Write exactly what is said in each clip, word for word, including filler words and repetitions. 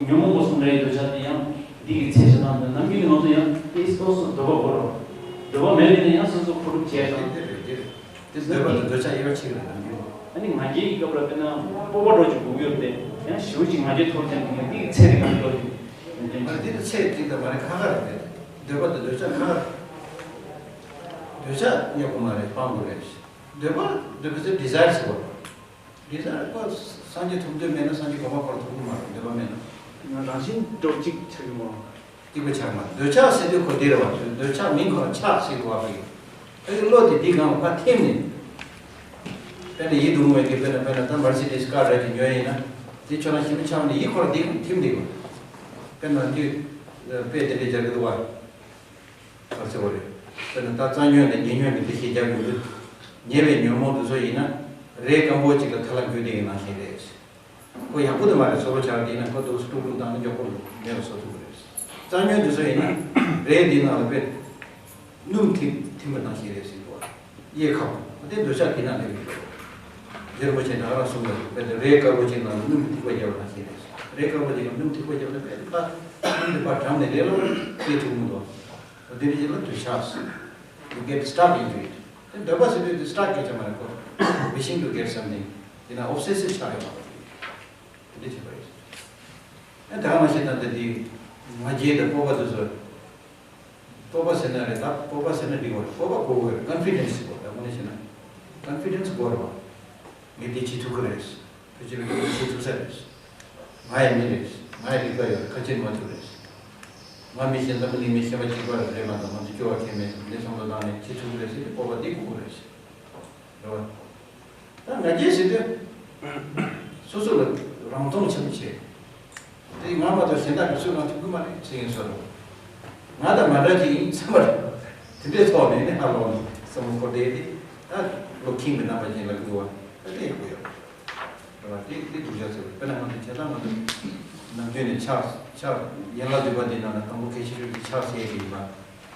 ཉོན་མོངས་པ་གསུམ་རེད། འདོད་ཆགས་དེ་ཡང་འདི་གི་ཚད་ཆ་དང་ནམ་རྒྱུན་ནས་ང་ཚོ་ཡང་དེ་སོ་སོ་འདོད་པ་དགོས་རོགས། འདོད་པ་མེད་པ་ཡིན་ན་ཡང་སོ་སོ་ཁོ་རུ་བྱས་དང་། དེ་རེད། དེ་འདོད་པ་དང་འདོད་ཆགས་དབྱེ་བ་ཕྱེ་རེད་ནམ་རྒྱུན། ཨ་ནི་ང་རྒྱལ་གྱི་སྐབས་ལ་དཔེར་ན་སྤོབས་པ་འདྲ་ཅིག་དགོས་ཀྱི་ཡོད་རེད། ཡང་ཞེ་པོ་ཅིག་ང་རྒྱལ་མཐོ་རུ་བཏང་དུས་ཡང་འདི་གི་ཚད་དེ་གང་འདྲ་ཅིག་ཡོང་གི་ཡོད། ཨ་ནི་དེ་ཚད་དེ་ད་མ་རེད། ཁ་ཁ་རེད། འདོད་པ་དང་འདོད་ཆགས་ཁ་ཁ་རེད། འདོད་ཆགས་ཡག་པོ་མ་རེད། སྤང་དགོས་རེད། འདོད་པ་འདོད་པ་ཟེར་ཌི་ཛའི་ཡར་ཟེར་བ། ཌི་ཛའི་ཡར་ཁོ་སངས་རྒྱས་ཐོབ་འདོད་མེད་ན་སངས་རྒྱས་གོ་འཕང་འཁོར་ཐུབ་ཀྱི་མ་རེད། འདོད་པ་མེད་ན། ང་རང་བཞིན་འགྲོ་གཅིག་ཆགས་ཀྱི་མ་རེད། གཅིག་པ་ཆགས་མ་རེད། འདོད་ཆགས་ཟེར་དུས་ཁོ་འདི་རེད་བ། འདོད་ཆགས་མིང་ཁོ་རང་ཆགས་ཟེར་དགོས་བ་གི། ཨ་ཡི་བློ་དེ་འདི་སྒང་ལ་ཕར་ཐིམ་ནས། དཔེར་ན་ཡིད་དུ་འོང་བའི་གི་དཔེར་ན་དཔེར་ན་ད་མར་སི་ཌི་སི་ཀར་རེད་དེ་ཉོས་ཡིན་ན། དེ་ཁྱོད་རང་ཞིམ་པོ་ཆགས་ནས་ཡིད་ཁོ་རང་འདི་སྒང་ཐིམ་བསྡད་དགོས། དཔེར་ན་འདི་དཔེ་དེ་འདྲས་སྦྱར་གི་འདུག་བ། ག་ཚོད་རེད། དཔེར་ན་ད་རྩ་ཉོན་དང་ཉེ་ཉོན་གྱི་འདུ་ཤེས་རྒྱབ་ཡོང་དུས། ཉེ་བའི་ཉོན་མོངས་དེ་ཚོ་ཡིན་ན། རས་སྐམ་པོ་གཅིག་ལ་ཐལ་བ་འགྱུར་བསྡད་ཀྱི་ནང་བཞིན་རེད། ཁོ་ཡག་པོ་དུ་མ་རེད། སོ་རོ་ཆགས་དེ་ཡིན་ན་ཁོ་འདུག་སེ་དཀྲུག་དཀྲུག་བཏང་ན་མགྱོགས་པོ་མེད་པ་བཟོ་ཐུབ་ཀྱི་རེད། རྩ་ཉོན་དེ་ཚོ་ཡིན་ན། རས་འདི་ནང་ལ་དཔེ། སྣུམ་ཐིམ་ཐིམ་པ་ནང་བཞིན་རེད་ཟེར་གོ། གཡས་ཁ་བ་དེ་འདོད་ཆགས་དེ་ན་སླེབས་ཡོད། རྗེ་རིན་པོ་ཆེ་ད་ག་རང་གསུངས་པ་རེད། དཔེ་དེ་རས་དཀར་པོ་ཅིག་ནང་ལ་སྣུམ་ཐིམ་པ་བརྒྱབ་པ་ནང་བཞིན་རེད། རས་དཀར་པོ་ཅིག་ནང་སྣུམ་ཐིམ་པ་བརྒྱབ་ན་དཔེ་ད་སྣུམ་དེ་ཕར་གྲམ་ནས་ལས་སླ་པོ་སྐྱེ་ཐུབ་མི་འདུག་འོ་དེ་འདྲ་ཅིག་ལ་འདོད་ཆགས། You get stuck into it. དེ་འདོད་པ་ཟེར་དུས་དེ་སི་ཊག་སྐད་ཆ་མ་རེད་ཁོ། Wishing to get something. དེ་ན་ཨོབ་སེ་སིབ་ཆགས་ཡོད་པ། དེ་འདྲ་བྱེད་པ་ཡོད། ཨ་ད་ག་མ་བྱས་ན་ད་དེ་ང་རྒྱལ་དང་སྤོབས་པ་དེ་ཚོ། སྤོབས་པ་ཟེར་ན་རེད། ད་སྤོབས་པ་ཟེར་ན་འགྲིག་པ་རེད། སྤོབས་པ་དགོས་དགོས་རེད། ཀོན་ཕི་ཌེན་སི་དགོས་རེད། དངོས་གནས་བྱས་ན་ཀོན་ཕི་ཌེན་སི་དགོས་རེད་བ། ངས་འདི་བྱེད་ཐུབ་ཀྱི་རེད། ཕལ་ཆེར་ངས་འདི་བྱེད་ཐུབ་ས་རེད། ང་ཡི་མི་རེད། ང་ཡི་རིག་པ་ཡོད་རེད། ཁ་ཆེར་མ་ཐུབ་རེད། ང་མི་གཞན་འཛམ་བུ་གླིང་མི་ཤེས་པ་གཅིག་པ་རེད་མ་གཏོགས་ང་ཚོ་སྐྱོ་བ་ཁྱད་མེད་འདི་བསམ་བློ་བཏང་ནས་བྱེད་ཐུབ་ཀྱི་རེད་ཟེར་ཏེ་སྤོབས་པ་འདི་དགོས་ཀྱི་རེད། རེད་བ། ད་ང་རྒྱལ་ཟེར་དུས། སོ་སོ་ལ་རང་མཐོང་ཆེན་པོ་བྱེད། དེ་ང་མ་གཏོགས་གཞན་དག་གིས་སུས་ང་ཐུབ་ཀྱི་མ་རེད་ཟེར་ཡིན་བཟོ་འདྲ། ང་དང་མ་འདྲ་ཅིག་ཡིན་བསམ་པ་རེད། དེ་འདྲའི་ཐོག་ནས་ནི་ཧ་ལོག་ནས་བསམ་བློ་འཁོར་བསྡད་དེ། ད་བློ་ཁེངས་པའི་རྣམ་པ་ཅན་ལ་འགྱུར་བ་ད་ལས་དགོས་ཡོད་རེད་བ། དེ་དེ་སྡུག་ཅག་ཟེར་བ་དཔེར་ན་ང་ཚོ་བྱས་ཙང་ང་ཚོ་ནམ་རྒྱུན་ནས་ཕྱག་ཕྱག་ཡན་ལག་བདུན་པ་འདི་ནང་ན་དང་པོ་གལ་ཆེ་ཤོས་ཀྱི་ཕྱག་འཚལ་གྱི་ཡིན་པ།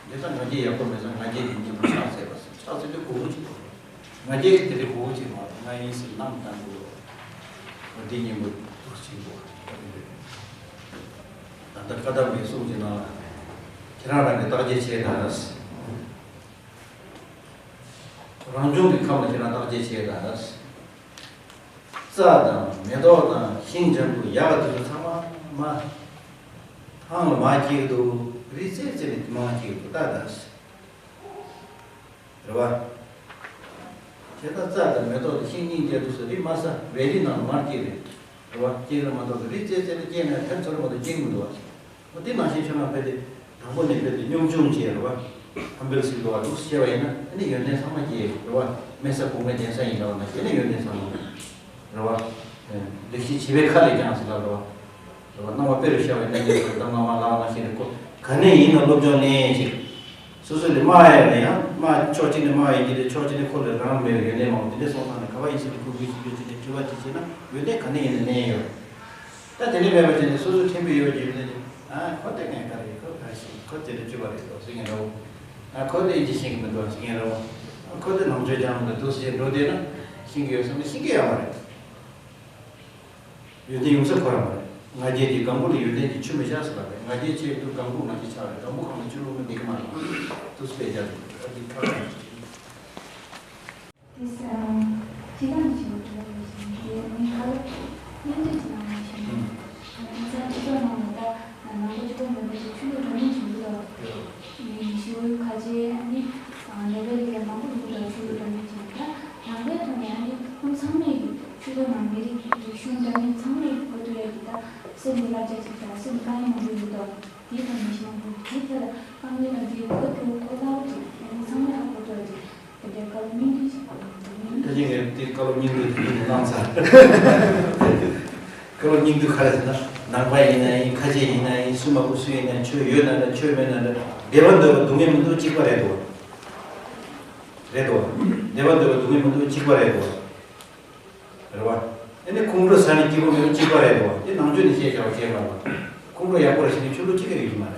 དེ་ལྟར་ང་རྒྱལ་ཡག་པོ་མེད་ཙང་ང་རྒྱལ་གྱི་གཉེན་པོ་ཕྱག་འཚལ་བ་ཟེར། ཕྱག་འཚལ་དུས་གོ་བོ་ཅིག་དགོས། ང་རྒྱལ་གྱི་དེ་འདྲའི་གོ་བོ་ཅིག་མ་གཏོགས་ང་ཡིན་ཟེར་ནམ་གཏོང་དགོས། འོ་འདི་གཉེན་པོ་འདུག་ཅིག་དགོས། ད་ལྟ་བཀའ་གདམས་པའི་གསུང་གི་ནང་ལ། ཁྱེད་རང་རང་གིས་བརྟག་དཔྱད་བྱས་དང་། རང་བྱུང་གི་ཁམས་ལ་ཁྱེད་རང་བརྟག་དཔྱད་བྱས་དང་། རྩྭ་དང་མེ་ཏོག་དང་ཤིང་ལྗང་གུ་ཡག་ག་དེ་ཚོ་ཚང་མ་མ། ཐང་ལ་མ་སྐྱེས་འདུག་རི་རྩེ་རྩེ་ནས་མ་སྐྱེས་འདུག་ལྟ་དང་། རེད་བ། ཁྱེད་ད་རྩྭ་དང་མེ་ཏོག་དང་ཤིང་སྙིང་རྗེ་འདུག་ཟེར་རི་དམའ་ས་བལ་རི་ནང་ལ་མར་སྐྱེས་རེད། རེད་བ། སྐྱེས་རེད་མ་གཏོགས་རི་རྩེ་རྩེ་ནས་སྐྱེས་ནས་ཐར་ཚོར་མ་གཏོགས་སྐྱེས་མི་འདུག་བ། འོ་དེ་ནང་བཞིན་ཁྱོད་རང་དཔེ་དེ་དང་པོ་ནས་དཔེ་དེ་སྙོམས་ཆུང་བྱས་རེད་བ། ཧམ་བེལ་སི་ལོ་བ་འདུག་སེ་བྱས་པ་ཡིན་ན་ཨ་ནི་ཡོན་ཏན་ཚང་མ་སྐྱེས་རེད་བ། དམན་ས་གོང་མའི་གདན་ས་ཡིན་འདྲ་བ་ན་ཁྱེད་ནི་ཡོན་ཏན་ཚང་མ་རེད་བ། ལེགས་བཤད་བྱིས་པའི་ཁ་ལས་ཀྱང་ཟེར་ལབ་རེད་བ། རེད་བ། སྣང་བ་དཔེ་རུ་ཤར་བའི་གནས་འགྱུར་ཟེར་གདམས་ངག་མ་ལག་ནང་བཞིན་རེད་ཁོ། ག་ནས་ཡིན་ན་སློབ་སྦྱོང་ལེན་ཅིག་སོ་སོ་ལས་དམའ་ཡ་ལ་ཡང་དམའ་ཕྱོགས་གཅིག་ནས་དམའ་བ་ཡིན་གྱི་རེད། ཕྱོགས་གཅིག་ནས་ཁོ་ལས་རང་མེད་པའི་ཡོན་ཏན་མང་པོ་དེ་འདྲ་སོང་ཙང་ནས་ག་བ་ཡིན་ཟེར་ནས་ཁུ་ཁུ་ཤི་ཤི་བྱས་ནས་དྲི་བ་ཅིག་བྱས་ན་ཡོན་ཏན་ག་ནས་ཡིན་ན་ལེན་ཡོད། ད་དེ་འདྲ་མེད་པ་བྱས་ནས་སོ་སོ་ཕྲན་བུ་ཡོད་ཀྱི་ཡོན་ཏན་ཅིག་ཨ་ཁོ་དེ་ངས་ག་རེ་ཁོ་ག་རེ་ཤེས་ཁོ་དེ་འདྲ་བཅུ་པ་རེད་འདུག་ཟེར་མཁན་འདྲ་བོ། ཨ་ཁོ་དེ་ཅི་ཤེས་ཀྱི་མི་འདུག་ཟེར་མཁན་འདྲ་བོ། ཨ་ཁོ་དེ་ནང་ཆོས་སྦྱང་མི་འདུག་ཟེར་འགྲོ་བསྡད་ན་ཤེས་ཀྱི་ཡོད་བསམ་ན་ཤེས་ཀྱི་ཡོད་མ་རེད། ཡོན་ཏན་ཡོང་ས་ཁོ་རང་མ་རེད། ང་རྒྱལ་གྱི་སྒང་བུ་ལ་ཡོན་ཏན་གྱི་ཆུ་མི་བཞག་ཟེར་བ་རེད། ང་རྒྱལ་ཆེ་དུས་སྒང་བུ་ང་རྒྱལ་ཆགས་རེད། སྒང་བུ་གང་ལ་ཆུ་བླུགས་ན་འགྲིག་གི་མ་རེད། དུས་སུ་དཔེ་རྒྱག་དགོས་རེད། ཨ་འདི་ཁ་ཁ་ཡོད་ཅིག་དེ་སྤྱི་བཏང་གི་ཞིག་འགྲོ་བཞིན་དེ་ནི་ཁ་ལོ་སྙིང་རྗེ་ཅིག་ནང་བཞིན་དེང་སང་སྤྱི་ཚོགས་ནང་ལ་ད་ནང་པ་སྤྱི་ཚོགས་མེད་པ་ཞིག་ཆོས་ལུགས་འདྲ་མིན་བྱུང་གི་འདུག་ཞི་བའི་ཁ་ཆེ་ནི་ནོ་བེལ་གྱི་མང་པོ་ཡོང་གི་འདུག་ཆོས་ལུགས་འདྲ་མིན་བྱུང་ད་ནང་པའི་ཐོག་ནས་ཨ་ནི་ཁོང་ཚང་མས་ཀྱི་ཆོས་ལུགས་ནང་མི་རིགས་རིག་གཞུང་འདྲ་མིན་ཚང་མས་གོ་ཐུབ་ཡ་གི་ད་སེམས་ཀྱི་བསླབ་བྱ་ཅིག་དང་སེམས་དཀའ་ངལ་མང་པོ་ཡོད་འདུག་དེའི་ཐོག་ནས་ཞེ་པོ་དེའི་ཐད་ལ་དཀའ་ངལ་དང་དེའི་གོ་ཐུབ་གོ་སླ་བོ་ཅིག་ཨ་ནི་ཚང་མས་ཧ་གོ་ཐུབ་ཡ་ཅིག་དེ་འདྲའི་བཀའ་སློབ་སྙིང་བསྡུས་ཤིག་གནང་། ད་ཅི་ངས་དེ་བཀའ་སློབ་སྙིང་བསྡུས་དེ་ཉིད་གནང་ཚར། བཀའ་སློབ་སྙིང་བསྡུས་ག་རེ་ཟེར་ན། ནང་པ་ཡིན་ན་ཡིན། ཁ་ཆེ་ཡིན་ན་ཡིན། སུ་མ་གོ་སུ་ཡིན་ན་ཡིན། ཆོས་ཡོད་ན་འདྲ་ཆོས་མེད་ན་འདྲ། བདེ་བ་འདོད་པ་སྡུག་བསྔལ་མི་འདོད་གཅིག་པ་རེད་དོ། རེད་དོ། བདེ་བ་འདོད་པ་སྡུག་བསྔལ་མི་འདོད་གཅིག་པ་རེད་དོ། རེད་བ། ཨ་ནི་ཁོང་ཁྲོ་ཟ་ནས་སྐྱིད་པོ་མེད་པ་གཅིག་པ་རེད་དོ། དེ་ནང་ཆོས་ནས་བཤད་བྱ་བ་བྱས་མ་རེད་བ། ཁོང་ཁྲོ་ཡག་པོ་རེ་ཟ་ནས་ཆོས་ལུགས་གཅིག་ཀྱང་ཡོད་ཀྱི་མ་རེད།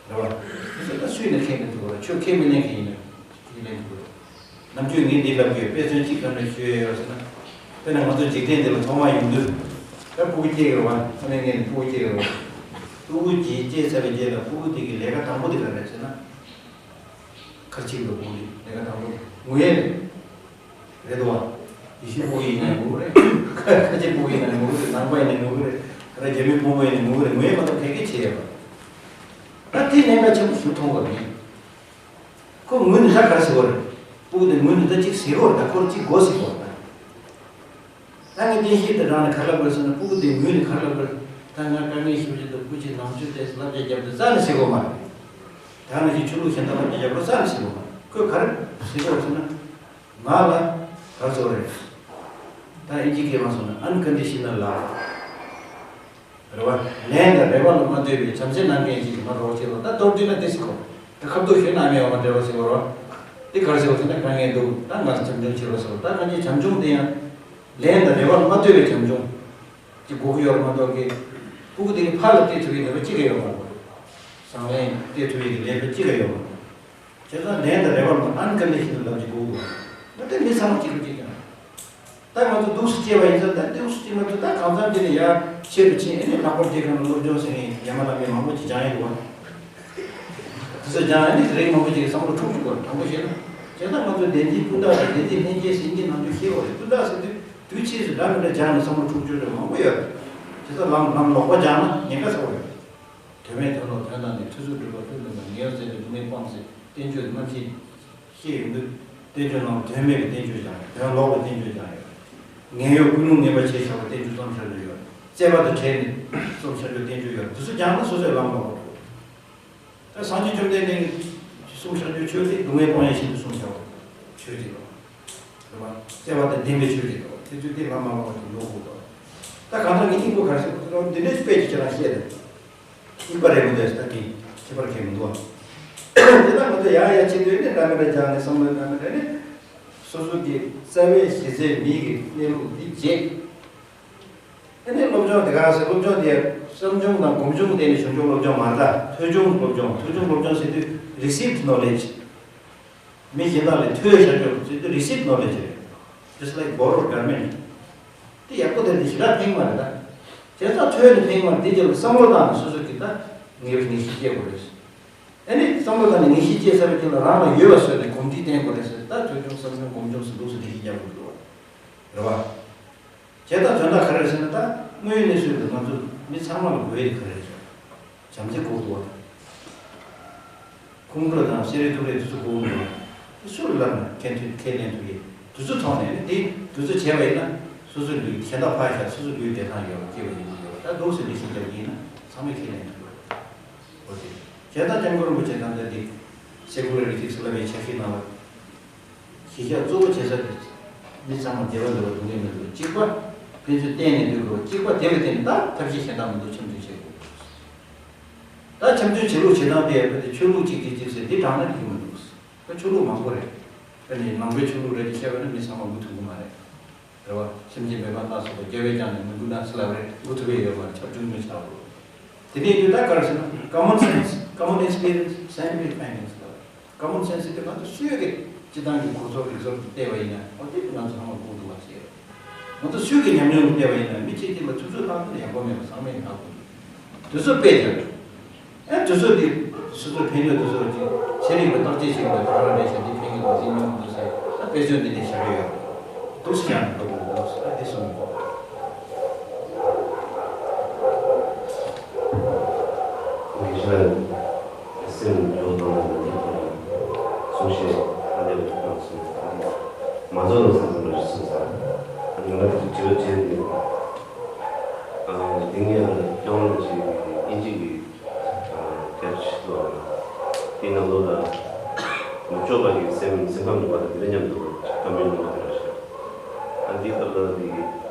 རེད་བ། དེ་ཚོ་ད་སུས་ནས་ཁས་མི་ཐུབ་བ། ཆོས་ཁས་མི་ལེན་མཁན་ཡིན་ན་ཁས་ལེན་ཐུབ་བ། ནམ་རྒྱུན་ངས་འདི་ལབ་ཀྱི་ཡོད། དཔེ་མཚོན་གཅིག་ག་འདྲ་ཞུ་ཡ་ཡོད་ཟེར་ན། དཔེར་ན་ང་ཚོ་འཇིག་རྟེན་འདི་ལ་ཐོག་མར་ཡོང་དུས། ད་ཕྲུ་གུ་སྐྱེས་ཡོད་པ། ཨ་ནེ་ངས་ནི་ཕྲུ་གུ་སྐྱེས་ཡོད་པ། ཕྲུ་གུ་སྐྱེས་སྐྱེས་ཚར་བའི་རྗེས་ལ་ཕྲུ་གུ་དེ་གི་ལས་ཀ་དང་པོ་དེ་ག་རེད་ཟེར་ན། ཁར་ཆིག་ལ་ཕྲུ་གུ་དེ་ལས་ཀ་དང་པོ་དེ་ངུ་ཡས་རེད། རེད་དོ། ཡེ་ཤུ་ཕྲུ་གུ་ཡིན་ན་ངུ་གི་རེད། ཁ་ཆེ་ཕྲུ་གུ་ཡིན་ན་ངུ་གི་རེད། ནང་པ་ཡིན་ན་ངུ་གི་རེད། ད་རྒྱ་མི་ཕྲུ་གུ་ཡིན་ན་ངུ་གི་རེད། ངུ་ཡས་མ་གཏོགས་ག་གེ་བྱེད་ཡས་པ། ད་དེ་གནད་འགག་ཆེན་པོ་ཞིག་མཐོང་བ་རེད། ཁོ་ངུས་ནས་ད་ག་རེ་ཟེར་བ་རེད། ཕྲུ་གུ་དེ་ངུས་ནས་ད་ཅིག་ཟེར་བ་རེད། ད་ཁོར་ཅིག་དགོས་ཟེར་བ་རེད། ད་ངས་བསྟན་བཤིག་དེ་རང་ནས་ག་རེ་ལབ་དགོས་ཟེར་ན། ཕྲུ་གུ་དེ་ངུས་ནས་ག་རེ་ལབ་དགོས། ད་ང་དཀའ་ངལ་ཞེ་པོ་ཅིག་འདུག་སྐུ་མཁྱེན་ནང་ཆོས་ཏོག་ཙམ་བསླབ་བྱ་རྒྱབ་དང་རྩ་ནས་ཟེར་དགོས་མ་རེད། ད་ང་ཅིག་ཆོས་ལུགས་གཞན་དག་བསླབ་བྱ་རྒྱབ་རོགས་རྩ་ནས་ཟེར་དགོས་མ་རེད། ཁོས་ག་རེ་ཟེར་དགོས་ཟེར་ན། ང་ལ་ག་རེ་ཟེར་བ་རེད། ད་ཨིན་ཇི་སྐད་མ་སོང་ན་unconditional love རེད་བ། ལན་དང་རེ་བ་ལ་མ་ལྟོས་པའི་བྱམས་བརྩེ་གནང་མཁན་ཞིག་གི་མ་རོགས་བྱེད་རོགས། ད་མདོར་བསྡུས་ན་དེ་ཟེར་གོ། ད་ཁ་མདོག་ཞུས་ན་ཨ་མའི་འོ་མ་འདྲ་བ་ཟེར་གོ་རོགས། དེ་ག་རེ་ཟེར་གོ་ཟེར་ན། དཀའ་ངལ་འདུག་ད་ང་བྱམས་སྐྱོང་བྱེད་རོགས་ཟེར་གོ། ད་གང་ཅི་བྱམས་སྐྱོང་དེ་ཡང་ལན་དང་རེ་བ་ལ་མ་ལྟོས་པའི་བྱམས་སྐྱོང་ཅིག་དགོས་ཀྱི་ཡོད་རེད་མ་གཏོགས་ཀྱི། ཕྲུ་གུ་དེ་གི་ཕ་ལ་སྤྲད་ཐུབ་ཡག་ལས་ཀ་གཅིག་ཀྱང་ཡོད་མ་རེད། བཟང་ལན་སྤྲད་ཐུབ་ཡག་གི་ལས་ཀ་གཅིག་ཀྱང་ཡོད་མ་རེད། བྱས་ཙང་ལན་དང་རེ་བ་ལ་unconditional love ཅིག་དགོས་ཀྱི་ཡོད་རེད། ད་དེ་མི་ཚང་མ་གཅིག་པ་གཅིག་རྐྱང་རེད། ད་ང་ཚོ་འདུག་སེ་སྐྱེས་པ་ཡིན་ཙང་། ད་འདུག་སེ་སྐྱེས་མ་ཐུབ། ད་གང་འཚམ་དེ་ནས་ཡར་ཆེ་རུ་ཕྱིན། ཨ་ནི་ལྷག་པར་དེ་ག་ནང་སློབ་སྦྱོང་ཟེར་མཁན་ཡ་མ་བླ་མ་མང་པོ་ཅིག་སྦྱངས་ཡོད་རེད་བ། དེ་ཚོ་སྦྱངས། ཨ་ནི་རིགས་མང་པོ་ཅིག་གི་བསམ་བློ་འཁྲུག་བཅུག་པ་རེད། དྲང་པོ་བཤད་ན། བྱས་ཙང་ང་ཚོ་བདེན་ཚིག་ཀུན་བརྟགས་དང་བདེན་ཚིག་ལྷན་སྐྱེས་སེམས་ཀྱི་ནང་ཆོས་ཤེས་དགོས་རེད། ཀུན་བརྟགས་ཟེར་དུས་དུས་ཕྱིས་སུ་འདྲ་མི་འདྲ་སྦྱངས་ནས་བསམ་བློ་འཁྲུག་བཅུག་རེད། མང་པོ་ཡོད་རེད། བྱས་ཙང་ལམ་ལམ་ལོག་པ་སྦྱངས་ན་ཉེན་ཁ་ཚ་པོ་ཡོད་རེད། དོན་མེད་དོན་ལ་དོན་དང་ནི། ཐུབ་ཚོད་སྒྲུབ་པ་ལྷུན་ལྷུན་པ། ངལ་བ་ཟད་པའི་སྡུག་བསྔལ་སྤངས་ཟེར། བསྟན་བཅོས་རྣམ་བཞི་ཤེས་ཡོང་དུས། བསྟན་བཅོས་ནང་དོན་མེད་པའི་བསྟན་བཅོས་སྦྱངས་ཡོད། དོན་ལོག་པའི་བསྟན་བཅོས་སྦྱངས་ཡོད། ངན་གཡོ་ཀུན་སློང་ངན་པ་བྱས་བཞག་པའི་བསྟན་བཅོས་རྩོམ་བཞག་རྒྱུ་ཡོད། བརྩེ་བ་དང་བྲལ་ནས་རྩོམ་བཞག་རྒྱུ་བསྟན་བཅོས་ཡོད། དེ་ཚོ་སྦྱངས་ན་སོ་སོའི་ལམ་ལོག་པ་འགྲོ། ད་སངས་རྒྱས་བཅོམ་ལྡན་འདས་ཀྱིས་གསུངས་བཞག་རྒྱུ་ཆོས་དེ་སྡུག་བསྔལ་སྤོང་ཡག་ཤིན་ཏུ་གསུངས་བཞག་པ་ཆོས་དེ་རེད་བ། རེད་བ། བརྩེ་བ་དང་ལྡན་པའི་ཆོས་དེ་རེད་བ། དེ་ཚོ་དེ་ལམ་མ་ལོག་པ་དེ་འགྲོ་དགོས་དོ། ད་གང་ལྟར་ངས་སྙིང་པོ་ག་རེ་ཟེར་དགོས་ཟེར་ན། འདི་འདྲའི་དཔེ་ཅིག་ཁྱེད་རང་བཤད་དང་། སྙིང་པ་རེད་མི་འདུག་ད་དེ་ཁྱད་པར་གང་ཡང་མི་འདུག་བ། དེ་ལ་ང་ཚོ་ཡང་ཡང་བྱེད་དུས་ནི་འདྲ་མི་འདྲ་སྦྱངས་ནས། བསམ་བློ་འདྲ་མི་འདྲ་ནི། སོ་སོ་གི་རྩ་བའི་གཞི་རྩའི་མིའི་གི་གནས་ལུགས་འདི་བརྗེད། ཨ་ནི་སློབ་སྦྱོང་དེ་ག་ཟེར། སློབ་སྦྱོང་དེ་བསམ་བྱུང་དང་སྒོམ་བྱུང་བརྟེན་ནས་བྱུང་བྱུང་སློབ་སྦྱོང་མ་རེད་ད། ཐོས་བྱུང་སློབ་སྦྱོང་། ཐོས་བྱུང་སློབ་སྦྱོང་ཟེར་དུས་received knowledge། མི་གཞན་དག་ལས་ཐོས་བཞག་རྒྱུ་ཟེར་དུས་received knowledge་རེད། Just like borrowed garment། དེ་ཡག་པོ་དེ་འདི་ཞེ་དྲག་ཕན་གྱི་མ་རེད་ད། བྱས་ཙང་ཐོས་ནས་ཕན་གྱི་མ་རེད། དེ་རྗེས་ལ་བསམ་བློ་བཏང་ནས་སོ་སོ་གི་ད་ངེས་པ་ངེས་ཤེས་སྐྱེ་དགོས་རེད། ཨ་ནི་བསམ་བློ་བཏང་ནས་ངེས་ཤེས་སྐྱེས་ཚར་བའི་རྗེས་ལ་རང་ལ་ཡོད་པ་བཟོས་ནས་གོམས་འདྲིས་བསྟེན་དགོས་རེད་ཟེར། ད་ཐོས་བྱུང་བསམ་བྱུང་སྒོམ་བྱུང་ཟེར་འདུག་ཟེར་འགྲེལ་བཤད་རྒྱག་དགོས་འདུག་རེད་བ། བྱས་ཙང་དོན་དག་ག་རེ་རེད་ཟེར་ན། ད་དངོས་ཡོད་གནས་ཚུལ་དུ་ང་ཚོ་མི་ཚང་མ་ལ་དགོས་ཡག་ག་རེ་རེད་ཟེར་ན། བྱམས་བརྩེ་དགོས་འདུག་བ། ཁོང་ཁྲོ་དང་བསེ་རུའི་ཐུག་རེག་དེ་ཚོ་དགོས་འདུག་བ། དེ་སུ་ལ་ལབ་ན་ཁས་ཐོན་ཁས་ལེན་ཐུབ་ཡག་དེ་ཚོ་ཐོག་ནས་ནི། དེ་དེ་ཚོ་བྱས་པ་ཡིན་ན་སོ་སོའི་ལུས་གཞན་དག་ཕར་བཞག་སོ་སོའི་ལུས་བདེ་ཐང་ཡོད་པ་སྐྱེ་བ་ཡིན་གྱི་ཡོད་པ། ད་འདུག་སེ་འགྲེལ་བཤད་རྒྱབ་ཀྱི་ཡིན་ན་ཚང་མས་ཁས་ལེན་ཐུབ་ཡོད་པ། འོ་དེ། བྱས་ཙང་སྐྱབས་མགོན་རིན་པོ་ཆེ་ད་ལྟ་འདི་secular ethics ལབ་པའི་ཆ་ཤས་ནང་ལ། གཞི་བཞག་གཙོ་བོ་བྱེད་ས་དེ། མི་ཚང་མ་བདེ་བ་འདོད་པ་སྡུག་བསྔལ་མི་འདོད་པ། གཅིག་པ་ཕན་ཚུན་བརྟེན་ནས་སྡོད་དགོས་པ། གཅིག་པ་དེ་ལ་བརྟེན་ནས་ད་ཐབས་ཤེས་གཞན་དག་མི་འདུག་འཆམ་མཐུན་བྱེད་དགོས། ད་འཆམ་མཐུན་བྱེད་ལུགས་བྱེད་སྟངས་དེ་ཡང་ཕན་ཚུན་ཆོས་ལུགས་གཅིག་གིས་གཅིག་ཟེར་འདི་དྲངས་ན་འགྲིག་གི་མི་འདུག་ད་ཆོས་ལུགས་མང་པོ་རེད། དཔེར་ན་ནང་པའི་ཆོས་ལུགས་རེད་ཅེས་བཤད་པ་ན་མི་ཚང་མ་མགོ་ཐུག་གི་མ་རེད། རེད་བ། སེམས་ཅན་འབད་པ་སྣ་ཚོགས་པ། རྒྱལ་བས་ཀྱང་ནི་མི་མགུ་ན་ཚ་ལབ་རེད། མགོ་ཐུག་པའི་ཡོད་མ་རེད། ཆབ་ཆུང་ཆུང་ཆགས་རོགས། དེ་ནས་ཡོད་ད་ག་རེ་ཟེར་ན། common sense, common experience, scientific findings ལ། common sense དེ་ང་ཚོ་སུས་ཀྱི་སྤྱི་བཏང་གི་གོ་ཚོད་རིག་ཚོད་ཀྱིས་བལྟས་པ་ཡིན་ན། འོ་དེ་ང་ཚོ་ཚང་མ་དགོས་འདུག་བ་ཟེར། ང་ཚོ་སུས་ཀྱི་ཉམས་མྱོང་གིས་བལྟས་པ་ཡིན་ན། མི་གཅིག་གཅིག་ལ་ཐུབ་ཚོད་བཏང་ཐུབ་ན་ཡག་པོ་མེད་པ་ཚང་མས་ཧ་གོ་འདུག་དེ་ཚོ་དཔེ་བྱས། ཨ་དེ་ཚོ་དེ་སོ་སོའི་ཕན་ཡོན་དེ་ཚོ་ཅིག་ཚན་རིག་པས་བརྟག་དཔྱད་བྱེད་དགོས་པ་ག་རེ་རེད་ཤག་འདི་ཕན་གྱི་འདུག་འདི་ཉུང་གི་འདུག་ཟེར། ཨ་དཔེ་མཚོན་འདི་འདྲ་བཞག་གི་ཡོད། འདུག་སེ་བཞག་ན་འགྲོ་གི་འདུག་ཨ་འདི་གསུངས་ཡོད། དགེ་བཤེས་ལགས་སེམས་ཡོངས་དང་ལྡན་པའི་གསུང་བཤད་ཧ་ལས་པ་གནང་སོང་། མ་རྫོགས་ལ་སེམས་ཙམ་ལ་གསུངས་ཚར། ང་ལ་དྲི་བ་དྲིས་ཡོད། འདི་ངས་སྐྱབས་མགོན་རིན་པོ་ཆེ་གི་དབྱིན་ཇི་གི་སྐད་ཆ་ཞིག་འདུག་དེའི་ནང་ལོགས་ལ་ནུབ་ཕྱོགས་པ་གི་སེམས་སེམས་ཁམས་ནང་པ་དང་དེ་འདྲ་མཉམ་དུ་བཀའ་མོལ་གནང་བ་རེད་ཤག་ཨ་འདིའི་སྐབས་ལ་དེ་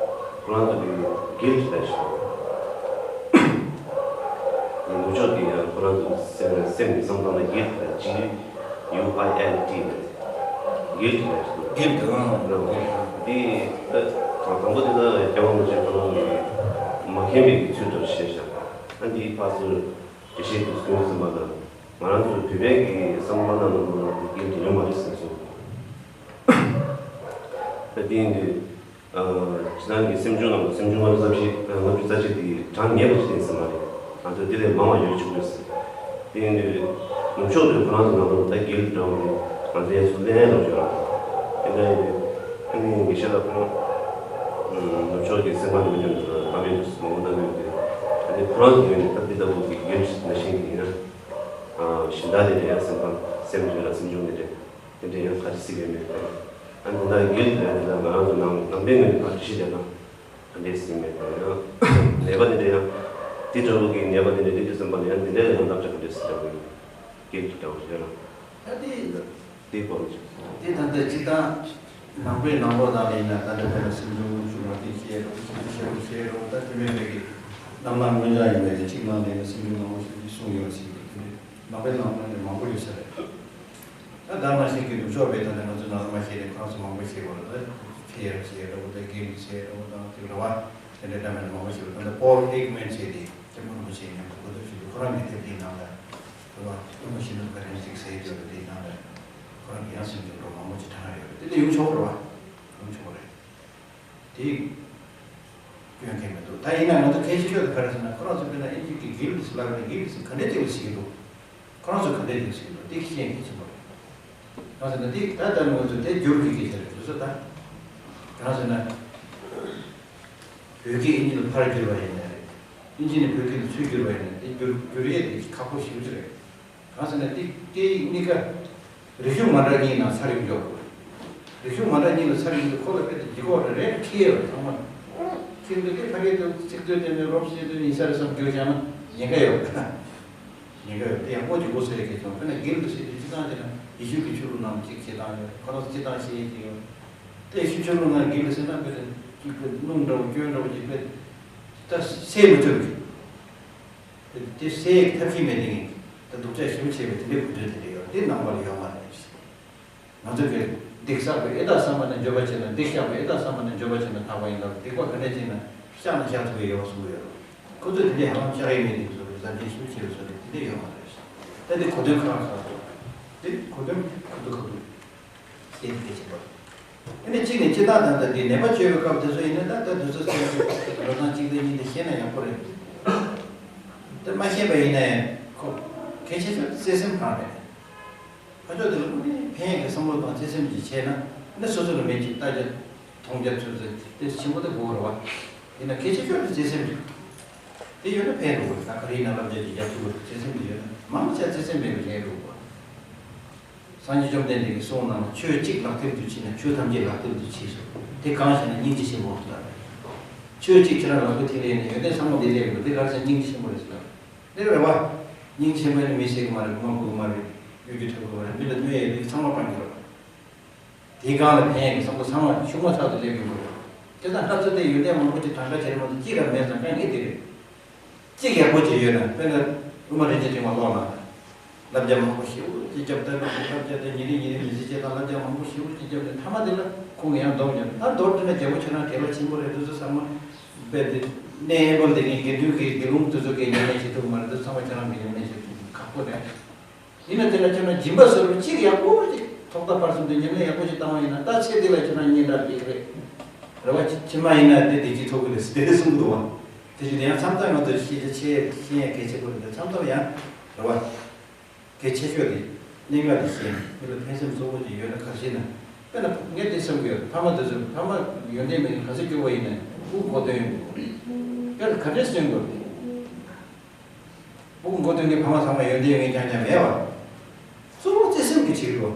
ཁོ་རང་ཚོ་གི་གིལ་ཊི་ལབ་ཤག་ནུབ་ཕྱོགས་ཀྱི་ཡང་ཁོ་རང་ཚོ་སེམས་སེམས་ཀྱི་བསམ་སྟངས་ལ་གིལ་ཊི་ལབ། G U I L T ལབ། གིལ་ཊི་ལབ་ཤག་གིལ་ཊི། ཨང་། འདི་ད་དང་པོ་དེ་ད་སྐྱབས་མགོན་རིན་པོ་ཆེ་ཁོ་རང་གི་མ་མཁྱེན་པའི་གི་ཚུལ་དུ་བཤད་ཤག་ཨ་འདིའི་ཕར་ཚུར་འགྲེལ་བཤད་དུ་སྐྱོན་ཟིན་པ་དང་། ང་རང་ཚོ་བོད་པའི་གི་བསམ་པ་ནང་ལ་ལོག་ན་དེ་གིལ་ཊི་ཡོད་མ་རེད་ཟེར་སོང་། ད་དེ་ཡིན་དུས་ ཨ། སྤྱིར་བཏང་གི་སེམས་བྱུང་ནང་ལ་སེམས་བྱུང་ལྔ་བཅུ་རྩ་བཞི། ཨ། ལྔ་བཅུ་རྩ་གཅིག་དེ་གྲངས་ངེས་པ་ཞིག་ཡིན་ས་མ་རེད། ང་ཚོས་དེ་ལས་མང་བ་ཡོད་ཆོག་གི་རེད། དེ་ཡིན་དུས་ནུབ་ཕྱོགས་དུ་ཁོ་རང་ཚོ་ནང་ལ་ད་གེལ་འདྲ་བོ་རེད། ང་ཚོ་ཡང་ཚུར་ལེན་ཡང་འགྲོ་ཆོག་ར། དེ་འདྲ་ཡིན་དུས་ཨ་ནི་ངེས་ཤེས་ལ་ཁོང་ནུབ་ཕྱོགས་ཀྱི་སེམས་ཁམས་ཀྱི་མི་ཉམས་དང་བསམ་པའི་མང་པོ་གནང་གི་ཡོད་དུས། ཨ་ནི་ཁོ་རང་ཚོ་ཡོད་ནས་ད་འདི་ལྟ་བུ་གི་གེལ་ནང་བཞིན་གྱི་ཡིན་ན། ཨ། གཞན་དག་དེ་འདྲ་ཡང་སེམས་ཁམས་སེམས་འདུན་ལ་སེམས་བྱུང་དེ་འདྲ། དེ་འདྲའི་ཡང་ག་རེ་སྲིད་ཡོད་མེད་དེ། ཨ་ནི་ད་ལྟ་རྒྱུན་དུ་ཡང་དེ་ལ་ང་རང་ཚོ་ནང་ནང་པའི་ངོས་ནས་ཕར་ཞིབ་བྱས་ན་ག་འདྲའི་སྲིད་མེད་དེ། ཡང་ནད་པ་དེ་འདྲ་ཡང་དེ་འདྲ་བོ་གི་ནད་པ་དེ་འདྲ་དེ་འདྲ་ཙམ་པ་ལ་ཡང་དེ་འདྲ་ཡང་བསླབ་བྱ་ག་འདྲའི་སྲིད་ཡོད་མེད་རྒྱུན་དུ་འདྲ་བོ་ཡོད་ལ། ད་དེ་དེ་སྐོར་ལ་ཅིག་དེ་ད་ལྟ་སྤྱིར་བཏང་ནང་པའི་ནང་ལོགས་ནང་ལ་ཡིན་ན། ད་ལྟ་བོད་ལ་སེམས་བྱུང་བྱུང་བ་དེ་བཤད་རོགས། སེམས་བྱུང་བཤད་རོགས། ད་དེ་མིན་པའི་གི་རྣམ་སྣང་མངོན་བྱང་ཡིན་པའི་གི་གཅིག་ནང་ལ་ཡིན་ན་སེམས་བྱུང་ནང་ལོགས་ཤིག་གསུངས་ཡོད་ཟེར་གི། དེ་འདྲའི་ནང་པའི་ནང་ལོགས་ནས་མང་པོ་ཡོད་ས་རེད། ད་ད་མ་ཤེས་ཀྱི་ནུབ་ཕྱོགས་པའི་ད་ནི་ང་ཚོ་ནང་ལ་མ་ཤེས་ནས་ཁོ་རང་ཚོ་མང་པོ་ཤེས་པ་རེད། ད་ཕེ་ཡར་ཟེར་འདྲ་བོ་དང་གེམ་ཟེར་འདྲ་བོ་དང་དེ་འདྲ་བ་དེ་འདྲ་འདྲ་མིན་མང་པོ་ཤེས་པ། ད་ལྟ་པོལ་ཨེག་མན་ཟེར་དེ་སྐྱབས་མགོན་རིན་པོ་ཆེའི་མཉམ་དུ་གོ་ཐོས་བྱུང་དུས་ཁོ་རང་གི་དེབ་དེའི་ནང་ལ་རེད་བ། དབུ་མ་ཤིན་ཏུ་བཀའ་དྲིན་གཟིགས་ཟེར་རྒྱུ་རེད། དེའི་ནང་ལ་ཁོ་རང་གི་ཡང་སེམས་ཀྱི་འགྲོ་མང་པོ་ཅིག་དྲངས་ཡོད་རེད། དེ་འདྲ་ཡོང་ཆོག་རེད་བ། ཡོང་ཆོག་རེད། དེ་སྐྱོན་གང་མི་འདུག་ད་ཡིན་ན་ང་ཚོ་གལ་ཆེ་ཤོས་དེ་ག་རེ་ཟེར་ན། ཁོ་རང་ཚོ་དཔེར་ན་ཨིན་ཇི་གི་གིལ་ཊི་ལབ་ནས་གིལ་ཊི་ག་འདྲས་ཅིག་ལ་ཟེར་གྱི་འདུག་ཁོ་རང་ཚོ་ག་འདྲས་ཅིག་ལ་ཟེར་གྱི་འདུག་དེ་ཤེས་གལ་ཆེན་པོ་རེད། གང་ཟེར་ན་དེ་ད་ལྟ་ང་ཚོ་དེ་བསྒྱུར་གྱི་སྐད་ཆ་རེད། དེ་ཚོ་ད་གང་ཟེར་ན་བོད་སྐད་ཨིན་ཇི་ལ་ཕར་བསྒྱུར་བ་ཡིན་ན་རེད། ཨིན་ཇི་ནས་བོད་སྐད་ལ་ཚུར་བསྒྱུར་བ་ཡིན་ན་དེ་བསྒྱུར་བསྒྱུར་ཡས་དེ་ཁག་པོ་ཞེ་པོ་ཅིག་རེད། གང་ཟེར་ན་དེ་སྐད་ཡིག་གཉིས་ཀ་རིག་གཞུང་མ་འདྲ་གཉིས་ནང་ཚར་ཡོང་འཇོག་དགོས། རིག་གཞུང་མ་འདྲ་གཉིས་ལ་ཚར་ཡོང་དུས་ཁོ་ལ་དཔེ་དེ་ལྗིད་ཁོག་རེ་རེ་ཁེལ་ཡོད་རེད་ཚང་མ། ཁེལ་དུས་དེ་ཕ་གིའི་དུ་ཚིག་མཛོད་དེ་ནས་རོབ་བཤད་དུས་ཡིན་ས་རེད་བསམ་རྒྱུ་བྱས་ན་ཉེན་ཁ་ཡོད་རེད། ཉེན་ཁ་ཡོད་དེ་ཡང་དངོས་ཀྱི་མགོ་སེར་གྱི་ཚོང་དཔེར་ན་གིལ་ཊི་ཟེར་དུས་སྤྱི་བཏང་དེ་ན་ཡེ་ཤུ་གི་ཆོས་ལུགས་ནང་གཅིག་བྱེད་སྟངས་ཡོད། ཁོ་རང་ཚོ་སྤྱི་བཏང་བཤད་ཡས་ཀྱི་ཡོད། དེ་ཡེ་ཤུ་ཆོས་ལུགས་ནང་གིལ་ཊི་ཟེར་ན་དཔེ་དེ་གཅིག་དཔེ་སྣུམ་འདྲ་བོ་སྐྱོན་འདྲ་བོ་ཅིག་དཔེ་ད་སེལ་མི་ཐུབ་ཀྱི། དེ་དེ་སེལ་ཐབས་ཤེས་མེད་དེ་ངས་ད་སྡུག་ཅག་ཞིབ་བྱས་པའི་དེ་འདྲའི་གོ་དོན་དེ་འདྲ་ཡོད་དེ་ནང་པ་ལ་ཡོད་མ་རེད། ང་ཚོ་གིས་སྡིག་བསགས་པའི་ཨེ་ད་བསམ་པ་ནས་འགྱོད་པ་བྱས་ན་སྡིག་བཤགས་པའི་ཨེ་ད་བསམ་པ་ནས་འགྱོད་པ་བྱས་ན་དག་པ་ཡིན་ལ། སྡིག་པ་ག་འདྲ་བྱས་ན་བཤགས་ན་བཤགས་ཐུབ་ཀྱི་ཡོད་པ་གསུངས་ཡོད། ཁོ་ཚོས་དེ་འདྲའི་ཧ་ལམ་བཤགས་ཡས་མེད་དེ་བཟོ་རེད། བཟའ་ཟླའི་ཞིབ་བྱས་པ་བཟོ་རེད། དེ་འདྲ་ཡོད་མ་རེད། ད་འདི་གོ་དོན་ཁག་ཁག་ཏུ་འདི་གོ་དོན་ཁ་ཐུག་ཁ་ཐུག་དེ་དེ་བྱེད་པ། ཨ་ནི་གཅིག་ནས་སྤྱིར་བཏང་ད་ལྟ་འདི་ནད་པ་བཅོས་པའི་སྐབས་དེ་ཚོ་ཡིན་ན་ད་ལྟ་དུས་ཚོད་ཚོད་འགྲོ་སྟངས་གཅིག་དང་གཉིས་དེ་ཤེས་ན་ཡག་པོ་རེད། དེ་མ་ཤེས་པ་ཡིན་ན་ཡང་ཁོ་གལ་ཆེ་ཤོས་བརྩེ་སེམས་གང་རེད། ཕ་ཕྱོགས་དེ་ལ་དངོས་གནས་ཕན་ཡོན་གྱི་བསམ་བློ་དང་བརྩེ་སེམས་ཅིག་བྱས་ན་ནི་སོ་སོ་ལ་མེད་ཅིག་ལྟ་རྒྱ་མཐོང་རྒྱ་ཚོད་ཚོད་དེ་ཆེན་པོ་དེ་དགོས་རེད་བ། ཡིན་ན་གལ་ཆེ་ཤོས་དེ་བརྩེ་སེམས་རེད། དེ་ཡོད་ན་ཕན་འགྲོ་གི་རེད། ད་ག་རེ་ཡིན་ན་བསླབ་བྱ་ཅིག་རྒྱབ་ཐུབ་ཀྱི་རེད། བརྩེ་སེམས་དེ་ཡོད་ན་མང་ཆེ་བ་བརྩེ་སེམས་མེད་པའི་ལས་འགྲོ་གི་རེད། སངས་རྒྱས་བཅོམ་ལྡན་འདས་ཀྱིས་གསུངས་ནང་ཆོས་གཅིག་ལག་མཐིལ་དུ་མཆིས་ན་ཆོས་ཐམས་ཅད་ལག་མཐིལ་དུ་མཆིས་སོ། དེ་གང་ཞེ་ན་སྙིང་རྗེ་ཆེན་པོ་ལྟར། ཆོས་གཅིག་ཁྱེད་རང་ལག་པའི་མཐིལ་ལ་ཡོད་ན་ཡོན་ཏན་ཚང་མ་འདི་སླེབས་ཡོང་། དེ་ག་རེ་ཟེར་སྙིང་རྗེ་ཆེན་པོ་རེད་ཟེར་ན། དེ་རེད་བ། སྙིང་རྗེ་ཆེན་པོ་ཡིན་ན་མི་བསད་ཀྱི་མ་རེད། དམག་འཁྲུག་གི་མ་རེད། གཡོ་སྒྱུ་འཁྲབ་ཀྱི་མ་རེད། མི་ལ་གནོད་ཡས་མེད། ཚང་མ་སྤང་གི་རེད། དེའི་སྒང་ལ་ཕན་ཡས་ཀྱི་བསམ་བློ་ཚང་མ་ཤུགས་མ་ཐག་ཏུ་སླེབས་ཡོང་གི་རེད། དེ་ཙང་ང་ཚོ་དེ་ཡོན་ཏན་མང་པོ་ཅིག་གྲངས་ཀ་བྱེད་རེད་མ་གཏོགས་གཅིག་ལ་མེད་ཙང་དཀའ་ངལ་དེ་རེད། གཅིག་ཡག་པོ་ཅིག་ཡོད་ན་དཔེར་ན་དབུ་མ་རིན་ཆེན་ཕྲེང་བ་ཀློག་ན། བསླབ་བྱ་མང་པོ་ཞེ་པོ་ཅིག་བརྒྱབ། ད་བསླབ་བྱ་དེ་ཉིན་རེ་ཉིན་རེ་མི་ཚེ་སྐྱེལ་སྟངས་བསླབ་བྱ་མང་པོ་ཞེ་པོ་ཅིག་བརྒྱབ་ནས་མཐའ་མ་དེ་ལ་ཁོང་གིས་ཡང་སྡོམ་བརྒྱབ། ད་མདོར་བསྡུས་ན་རྒྱལ་པོ་ཁྱོད་རང་གལ་ལ་ཆེན་པོ་རེད། དེ་ཚོ་ཚང་མ་དཔེ་དེ་གནས་དབེན་པ་དེ་ངས་དགེ་འདུན་གྱི་དགེ་སློང་དེ་ཚོ་གིས་ཉམས་ལེན་བྱེད་ཐུབ་མ་རེད། དེ་ཚང་མ་ཁྱོད་རང་གིས་ཉམས་ལེན་བྱེད་ཐུབ་ཁག་པོ་རེད། ཡིན་ན་དེ་ལ་ཁྱོད་རང་སྦྱིན་པ་ཟེར་བ་གཅིག་ཡག་པོ་ཅིག་ཐོག་མཐའ་བར་གསུམ་དུ་ཉམས་ལེན་ཡག་པོ་ཅིག་བཏང་བ་ཡིན་ན་ད་ཚེ་འདི་ལ་ཁྱོད་རང་སྙན་གྲགས་སྤྲད་ཀྱི་རེད། རེད་བ། ཕྱི་མ་ཡིན་ན་དེ་བདེ་སྐྱིད་ཐོབ་ཀྱི་རེད་ཟེར་དེ་གསུང་གི་འདུག་བ། དེ་བཞིན་དེ་ཡང་མཚམས་མཚམས་ང་ཚོས་ཤེས་བྱ་ཆེ་ཤེས་ཡ་གལ་ཆེ་པོ་རེད། དེ་མཚམས་མཚམས་ཡང་རེད་བ། གལ་ཆེ་ཤོས་དེ་གནད་འགག་དེ་ཤེས་ནས་མི་ལ་ཕན་སེམས་གཙོ་བོ་ཅིག་ཡོད་ན་ག་རེ་ཤེས་ན། དཔེར་ན་ངས་དེ་བསམ་གྱི་ཡོད། ཕ་མ་དེ་ཚོས་ཕ་མ་ཡོན་ཏན་མེད་མཁན་ག་ཚོད་སྐྱོ་པོ་ཡིན་ན་སྤུ་གུ་གོ་དོན་ཡོད་མི་འདུག་དཔེར་ན་ག་འདྲས་སེམས་དགོས་རེད། སྤུ་གུ་མགོ་ཐོན་མཁན་ཕ་མ་ཚང་མ་ཡོན་ཏན་ཡོད་མཁན་རྐྱང་རྐྱང་མེད་པ། གཙོ་བོ་བརྩེ་སེམས་ཀྱི་ཕྱིར་རོ།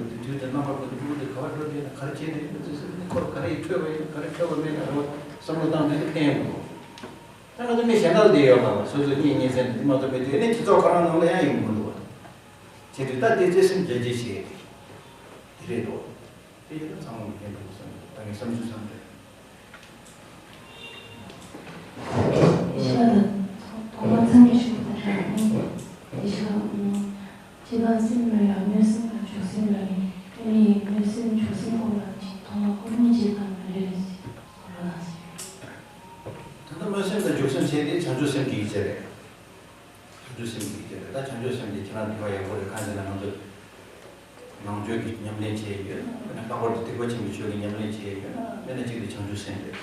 དུས་དུས་དང་རྣམ་པ་ཀུན་ཏུ་སྤུ་གུ་དེ་ག་པར་འགྲོ་དེ་ན་ག་རེ་བྱེད་དེ་ཡིན་ན་བརྩེ་སེམས་ནི་ཁོར་ག་རེ་ཡིས་འཕྲོད་པ་ཡིན་ན་ག་རེ་འཕྲོད་པ་མེད་ན་རོ། བསམ་བློ་བཏང་དུས་དེ་ཕན་ཡོང་གི་རོ། ད་ང་ཚོ་མི་གཞན་དག་ལ་དེ་ཡོད་པ་སོ་སོ་གཉིས་གཉིས་ཚན་དེ་མ་གཏོགས་མེད་དུས་ཨ་ནི་སྤྱི་ཚོགས་ཁོ་རང་ནང་ལ་ཡང་ཡོང་གི་མི་འདུག་བ། བྱེད་དུས་ད་དེ་བརྩེ་སེམས་རྒྱ་སྐྱེད་བྱེད་དེ་རེད་དོ། དེ་ཡིན་ན་ཚང་མ་ལ་ཕན་ཐོགས་བསམ་ད་ངས་བསམ་ཚུལ་བསམ་རེད། ཤ་དང་ཐོག་མ་ཚང་གི་ཞུ་བ་དང་ནི་དེ་ཤ་ཨུམ་ཅི་དང་སེམས་ལ་ཡང་གནོད་སེམས་དང་འཇུག་སེམས་ལ་ནི་ཨ་ནི་གནོད་སེམས་འཇུག་སེམས་སྐོར་ལ་ཅིག་ཐོག་མ་སྐོར་མོ་ཅིག་དང་མ་རེད་ཟེར་ལ་ཟེར། ད་ལྟ་གནོད་སེམས་དང་འཇུག་སེམས་ཟེར་དེ་བྱང་ཆུབ་སེམས་ཀྱི་ཡིག་ཆ་རེད། བྱང་ཆུབ་སེམས་ཀྱི་ཡིག་ཆ་རེད། ད་བྱང་ཆུབ་སེམས་དེ་ཁྱེད་རང་འདྲི་བ་ཡག་པོ་རེད། གང་ཟེར་ན་ང་ཚོ་ ནང་ཆོས་ཀྱི་ཉམས་ལེན་བྱས་ཡོད་ན། ལྷག་པར་དུ་ཐེག་པ་ཆེན་པོའི་ཆོས་ཀྱི་ཉམས་ལེན་བྱས་ཡོད་ན། དཔེར་ན་གཅིག་དེ་བྱང་ཆུབ་སེམས་རེད།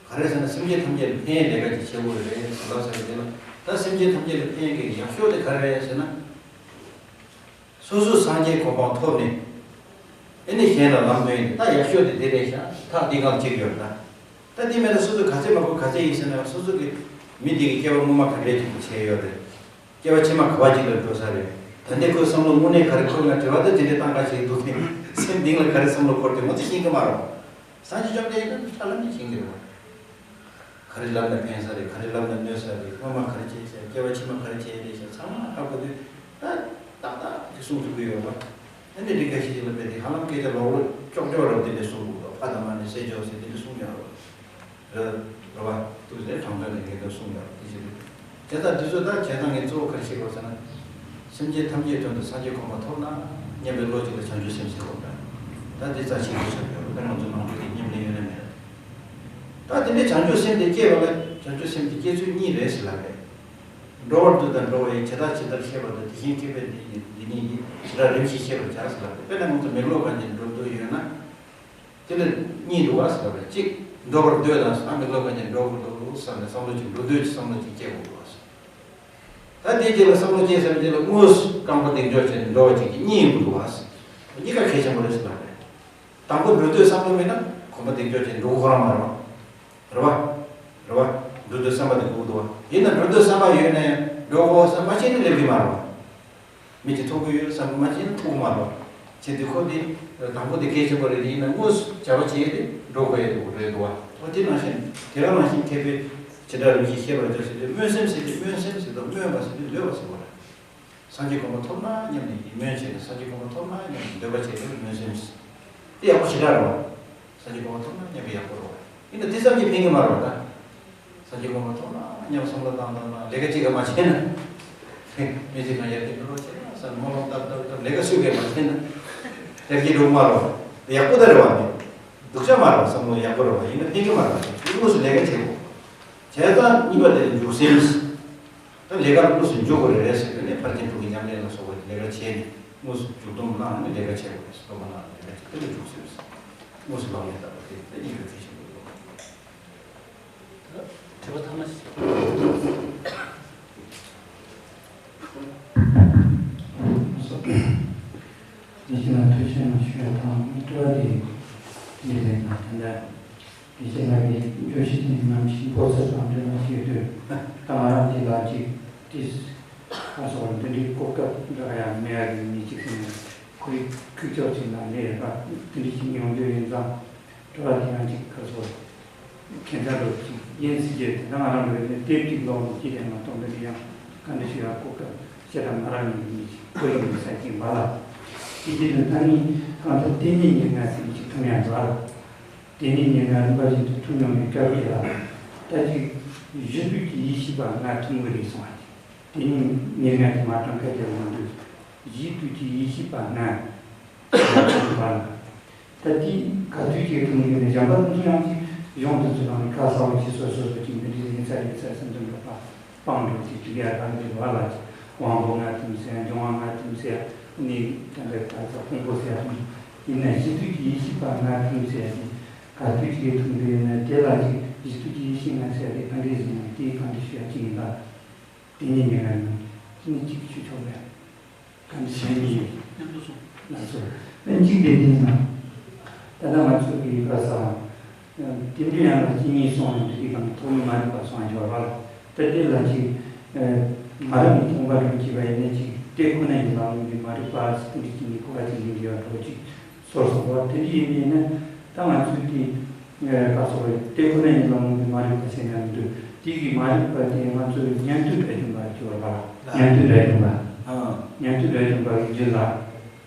ག་རེ་ཟེར་ན། སེམས་ཅན་ཐམས་ཅད་ལ་ཕན་ཡས་ལས་ཀ་ཅིག་བྱེད་དགོས་རེད་ཟེར་ལབ་ས་རེད། དེ་ལ་ད་སེམས་ཅན་ཐམས་ཅད་ལ་ཕན་ཡས་ཀྱི་ཡག་ཤོས་དེ་ག་རེ་རེད་ཟེར་ན། སོ་སོས་སངས་རྒྱས་གོ་འཕང་ཐོབ་ནས། ཨེ་ནས་གཞན་ལ་ལམ་སྟོན་ཡིན། ད་ཡག་ཤོས་དེ་དེ་རེད་ཤག་ཐག་འདི་སྒང་གཅིག་ཡོད་ད། ད་དེ་མེད་ན་སོ་སོ་ག་ཚད་མ་གོ་ག་ཚད་ཡིན་ཟེར་ན། སོ་སོ་གི་མི་དེ་གི་སྐྱེ་བ་སྔོན་མ་ག་འདྲས་ཅིག་བྱས་ཡོད་རེད། སྐྱེ་བ་ཕྱི་མ་ག་བ་ཅིག་ལ་འགྲོ་ས་རེད། ད་ལྟའི་ཁོའི་བསམ་བློ་དངོས་གནས་ག་རེ། ཁོ་ལ་དྲི་བ་ད་དེ་འདྲས་བཏང་ག་ཞིག་འདུག་སེམས་གཏིང་ལ་ག་རེ་བསམ་བློ་འཁོར་ཏེ་ང་ཚོ་ཤེས་ཀྱི་མ་རེད། སངས་རྒྱས་བཅོམ་ལྡན་འདས་ཀྱིས་ཧ་ལམ་ནས་ཤེས་ཀྱི་རེད་བ། ག་རེ་ལབ་ན་ཕན་ས་རེད། ག་རེ་ལབ་ན་གནོད་ས་རེད། སྔོན་མ་ག་རེ་བྱས་ཤག་སྐྱེ་བ་ཕྱི་མ་ག་རེ་བྱས་རེད་ཤག་ཚང་མ་ཧ་གོ་དུས་ད་ཏག་ཏག་ཅིག་གསུང་ཐུབ་ཀྱི་ཡོད་པ། ཨ་ནི་རིགས་འགའ་ཤས་ཅིག་ལ་དཔེ་དེ་ཧ་ལམ་སྐད་ཆ་ལོག་ལོག་ཅོག་ཅོག་རབ་དེ་འདྲས་གསུང་གི་འདུག་ཕ་དང་མ་ནི་བསད་འཇོག་ཟེར་དེ་འདྲས་གསུང་ཡོད་རེད། རེད་རེད་བ། དུ་ཟེར་དྲང་དོན་ནས་ངེས་དོན་གསུངས་ཡོད་རེད། དེ་བཞིན་དུ་བྱས་ཙང་འདི་ཚོ་ད་བྱས་ཙང་ངས་གཙོ་བོ་ག་རེ་བཤད་དགོས་ཟེར་ན། སེམས་ཅན་ཐམས་ཅད་དོན་དུ་སངས་རྒྱས་གོ་འཕང་ཐོབ་ན་སྙམ་པའི་བློ་གཅིག་ལ་བྱང་ཆུབ་སེམས་ཟེར་བ་འདྲ། ད་འདི་རྩ་ཆེན་པོ་ཆགས་ཡོད་རེད། ད་ང་ཚོ་ནང་ཆོས་དེ་ཉམས་ལེན་ཡོད་ན་མེད་ན། ད་དེ་འདྲའི་བྱང་ཆུབ་སེམས་དེ་སྐྱེ་བ་ལ་བྱང་ཆུབ་སེམས་དེ་སྐྱེ་ཚུལ་གཉིས་རེད་ཟེར་ལབ་རེད། འགྲོ་བར་འདོད་དང་འགྲོ་བ་ཡི། བྱས་རྟགས་ཇི་ལྟར་ཤེས་པ་དང་། དེ་བཞིན་གཤེགས་པའི་མདུན་ནི། འདི་གཉིས་ཀྱི་བྱེ་བྲག་རིམ་བཞིན་ཤེས་པར་བྱ་ཟེར་ལབ་རེད། དཔེར་ན་ང་ཚོ་མེག་ལོར་གང་ཅིར་འགྲོ་འདོད་ཡོད་ན། དེ་ལ་གཉིས་འདུག་བ་ཟེར་བ་རེད། གཅིག་འགྲོ་བར་འདོད་དང་། ཨ་མེག་ལོར་གང་ཅིར་འགྲོ་དགོས་འདུག་བསམ་ནས་བསམ་བློ་གཅིག་འགྲོ་འདོད་ཀྱི་བསམ་བློ་གཅིག་སྐྱེ་དགོས་འདུག་བ་ཟེར། ད་དེའི་རྗེས་ལ་བསམ་བློ་སྐྱེས་ཚར་བའི་རྗེས་ལ་དངོས་སུ་རྐང་པ་འདེགས་འཇོག་བྱས་ནས་འགྲོ་བ་གཅིག་གི་གཉིས་ཡིན་དགོས་འདུག་བ་ཟེར། གཉིས་ཀ་གལ་ཆེན་པོ་རེད་ཟེར་ལབ་རེད། དང་པོ་འགྲོ་འདོད་བསམ་བློ་མེད་ན་གོམ་པ་འདེགས་འཇོག་བྱས་འགྲོ་དགོས་ཁོ་རང་མ་རེད་བ། རེད་བ། རེད་བ། འགྲོ་འདོད་བསམ་པ་དེ་དགོས་འདུག་བ། ཡིན་ན་འགྲོ་འདོད་བསམ་པ་ཡོད་ན་ཡང་འགྲོ་དགོས་བསམ་པ་ཤེས་ན་སླེབས་ཀྱི་མ་རེད་བ། མི་དེ་ཐུག་གི་ཡོད་བསམ་པ་མ་བྱས་ན་ཐུག་གི་མ་རེད། བྱས་དུས་ཁོ་དེ་དང་པོ་དེ་གལ་ཆེན་པོ་རེད། དེ་ཡིན་ན་དངོས་སུ་བྱ་བ་བྱས་ཏེ་འགྲོ་དགོས་ཡ་དེ་རེད་འདུག་བ། འོ་དེ་ནང་བཞིན་དེ་ག་ནང་བཞིན་མཁས་པས་བྱེ་བྲག་རིམ་བཞིན་ཤེས་པར་བྱ་ཟེར་དུས་སྨོན་སེམས་ཟེར་དུས་སྨོན་སེམས་ཟེར་དང་སྨོན་པ་ཟེར་དུས་འདོད་པ་ཟེར་བ་རེད། སངས་རྒྱས་གོ་འཕང་ཐོབ་ན་སྙམ་ནས་སྨོན་བྱས་ནས་སངས་རྒྱས་གོ་འཕང་ཐོབ་ན་སྙམ་ནས་འདོད་པ་བྱས་ཏེ་སྨོན་སེམས་ཟེར། དེ་ཡག་པོ་ཞེ་དྲག་རེད་བ། སངས་རྒྱས་གོ་འཕང་ཐོབ་ན་སྙམ་པའི་ཡག་པོ་རེད་བ། ཡིན་ན་དེ་ཙམ་གྱིས་ཕན་གྱི་མ་རེད་བ་ད། སངས་རྒྱས་གོ་འཕང་ཐོབ་ན་སྙམ་བསམ་བློ་བཏང་བཏང་ན་ལས་ཀ་གཅིག་ཀྱང་མ་བྱས་ན། མི་ཚེ་གང་ཡར་རྒྱས་འགྲོ་རོགས་བྱས་ན་བསམ་སྨོན་ལམ་བཏབ་བཏབ་བཏབ་ལས་ཀ་སུས་ཀྱང་མ་བྱས་ན། ཡར་རྒྱས་འགྲོ་གི་མ་རེད་བ། ཡག་པོ་ད་རེད་བ་ནི། སྡུག་ཅག་མ་རེད་བ། བསམ་བློ་ཡག་པོ་རེད་བ། ཡིན་ན་ཕན་གྱི་མ་རེད་བ། དངོས་སུ་ལས་ཀ་བྱེད་དགོས། བྱས་ཙང་གཉིས་པ་དེ་ལ་འཇུག་སེམས། ད་ལས་ཀ་དངོས་སུ་འཇུག་དགོས་རེད་ཟེར་དུས་ནས་ཕར་ཕྱིན་དྲུག་གི་ཉམས་ལེན་ལ་སོགས་པ་ལས་ཀ་བྱས་ནས་དངོས་སུ་འཇུག་སྡོམ་བླངས་ནས་ལས་ཀ་བྱེད་དགོས་རེད། སྡོམ་པ་བླངས་ནས་ལས་ཀ་བྱེད། དེ་ལ་འཇུག་སེམས་ཟེར། དངོས་སུ་ལག་ལེན་བསྟར་བ་དེ་དེ་གཉིས་ཀ་གལ་ཆེན་པོ་རེད། དྲི་བ་ཐ་མ་ཞིག་ཡིན་ན་ཐུགས་རྗེ་ཆེ་ཞུ་ཡ་དང་། དྲི་བ་དེ་འདི་རེད་ན། ད་ལྟ་དགེ་བཤེས་ལགས་ཀྱིས་བརྗོད་གཞི་དེ་ནམ་ཞིག་ཕོ་ཚོད་དང་འབྲེལ་བ་བྱེད་དུས། ད་ང་རང་དེ་ལ་ཅིག་ཏིས་ཁ་སོགས་འདི་འདྲའི་གོ་སྐབས་འདྲ་ཡང་མེད་ཡ་གི་མི་གཅིག་ཟིན་ནས་ཁོའི་ཁུག་ཀྱོག་ཅིག་ན་ནས་ར་དེ་འདྲ་ཞིག་ཡོང་རྒྱུ་ཡིན་ཙང་། དྲི་བ་དེ་ཡང་ཅིག་ཁ་སོགས་ཁྱད་མཚར་རུ་ཅིག་ཡིན་སྲིད་ཀྱི། དེ་ད་ང་རང་ལ་ཡོད་ནས་དེབ་ཅིག་ཀློག་ནས་ཅི་དེ་མ་གཏོགས་འདི་འདྲ་ཡང་ག་འདྲ་ཞིག་ཡང་གོ་སྐབས་ཤེས་རབ་ང་རང་ཉིད་ཀྱི་མི་ཞིག་ཁོ་ཡིན་མི་ས་ཅིག་མ་ལ། དེ་དེ་ནི་ད་ནི་གང་ལྟར་དེ་ཉིད་ཉེར་ལྔ་ཟེར་མི་ཞིག་ཐུམ་ཡང་འདུག་ཨ། དེ་ཉིད་ཉེར་ལྔ་རིམ་པ་བཞིན་དུ་ཐུམ་ཡོང་བའི་སྐབས་དེ་ལ། ད་ཅིག་གཞི་དུས་ཀྱི་ཡེ་ཤེས་པ་ལྔ་ཐུམ་གྱི་རེད་གསུངས་པ་ཅིག་དེ་ཉིད་ཉེར་ལྔ་དེ་མ་གྲངས་ཁ་རྒྱབ་ཡོང་དུས་གཞི་དུས་ཀྱི་ཡེ་ཤེས་པ་ལྔ་ཐུམ་པ་ལ། ད་དེ་ག་དུས་ཀྱི་ཐུམ་གྱི་རེད། གཞན་པ་དེ་ཚོ་ཡང་ཅིག་གཞུང་དེ་ཚོ་ནང་ནས་ཁ་གསལ་པོ་ཅིག་སོ་སོ་སོ་ཅིག་འདི་འདྲ་ཡིན་ས་ཡིན་ས་སེམས་དུ་འགྲོ་བ། སྤང་འགྲོ་ཅིག་ཅིག་ཡར་ལངས་ཀྱི་བ་ལ་ཅིག་དབང་པོ་ལྔ་ཐུམ་ཟེར་ཡ། འབྱུང་བ་ལྔ་ཐུམ་ཟེར་ཡ། ནི་ད་ལྟ་ད་ལྟ་ཕུང་པོ་ཟེར་ཡ་ཐུམ། ཡིན་ན་གཞི་དུས་ཀྱི་ཡེ་ཤེས་པ་ལྔ་ཐུམ་ཟེར་ཡ་དེ་ག་དུས་ཀྱི་ཐུམ་གྱི་ཡོད་ན། དེ་ལ་ཅིག་གཞི་དུས་ཀྱི་ཡེ་ཤེས་ལྔ་ཟེར་ཡ་དེ་ག་འདྲས་ཟེར་ན། དེ་ག་འདྲས་ཞུ་ཡ་ཅིག་ཡིན་ད། དེ་ཉིད་ཉེར་ལྔ་ནི་གཅིག་ཆུ་ཆོག་ལ་ག་འདྲ་བྱས་ནས་ཡོད། མཉམ་དུ་སོང་། ལགས་སོ། ཨ་ནི་གཅིག་དེ་དེ་ཡིན་ན། ད་ལྟ་ང་ཚོ་གི་བཀའ་ས་རྟེན་འབྲེལ་ཡན་ལག་བཅུ་གཉིས་སོང་ནས་འདི་གི་གང་ཐོག་མའི་མ་རིག་པ་སོང་འབྱོར་བ་ལ། ད་དེ་ལ་ཅིག་མ་རིག་པའི་མཐོང་བ་རང་གིས་པ་ཡིན་ན་ཅིག་དེ་ཁོ་ན་ཡིན་ལ་འོང་གི་མ་རིག་པ་ཟེར་དེ་འདྲ་ཅིག་ནི་གོ་བ་ཅིག་ཡིན་གྱི་བ་འགྲོ་ཅིག་སོར་སོང་བ་དེ་འདྲ་ཡིན་པས་ན། ད་ང་ཚོས་དེ་ཨ་ག་ཚོད་རེད། དེ་ཁོ་ན་ཉིད་ལ་འོང་བའི་མ་རིག་པ་ཟེར་ན་མི་འདུག་དེ་གི་མ་རིག་པ་དེ་ང་ཚོས་ཉན་ཐོས་དགྲ་བཅོམ་པ་ཞུ་བ་ལ། ཉན་ཐོས་དགྲ་བཅོམ་པ། ཨ། ཉན་ཐོས་དགྲ་བཅོམ་པ་གི་རྒྱུད་ལ།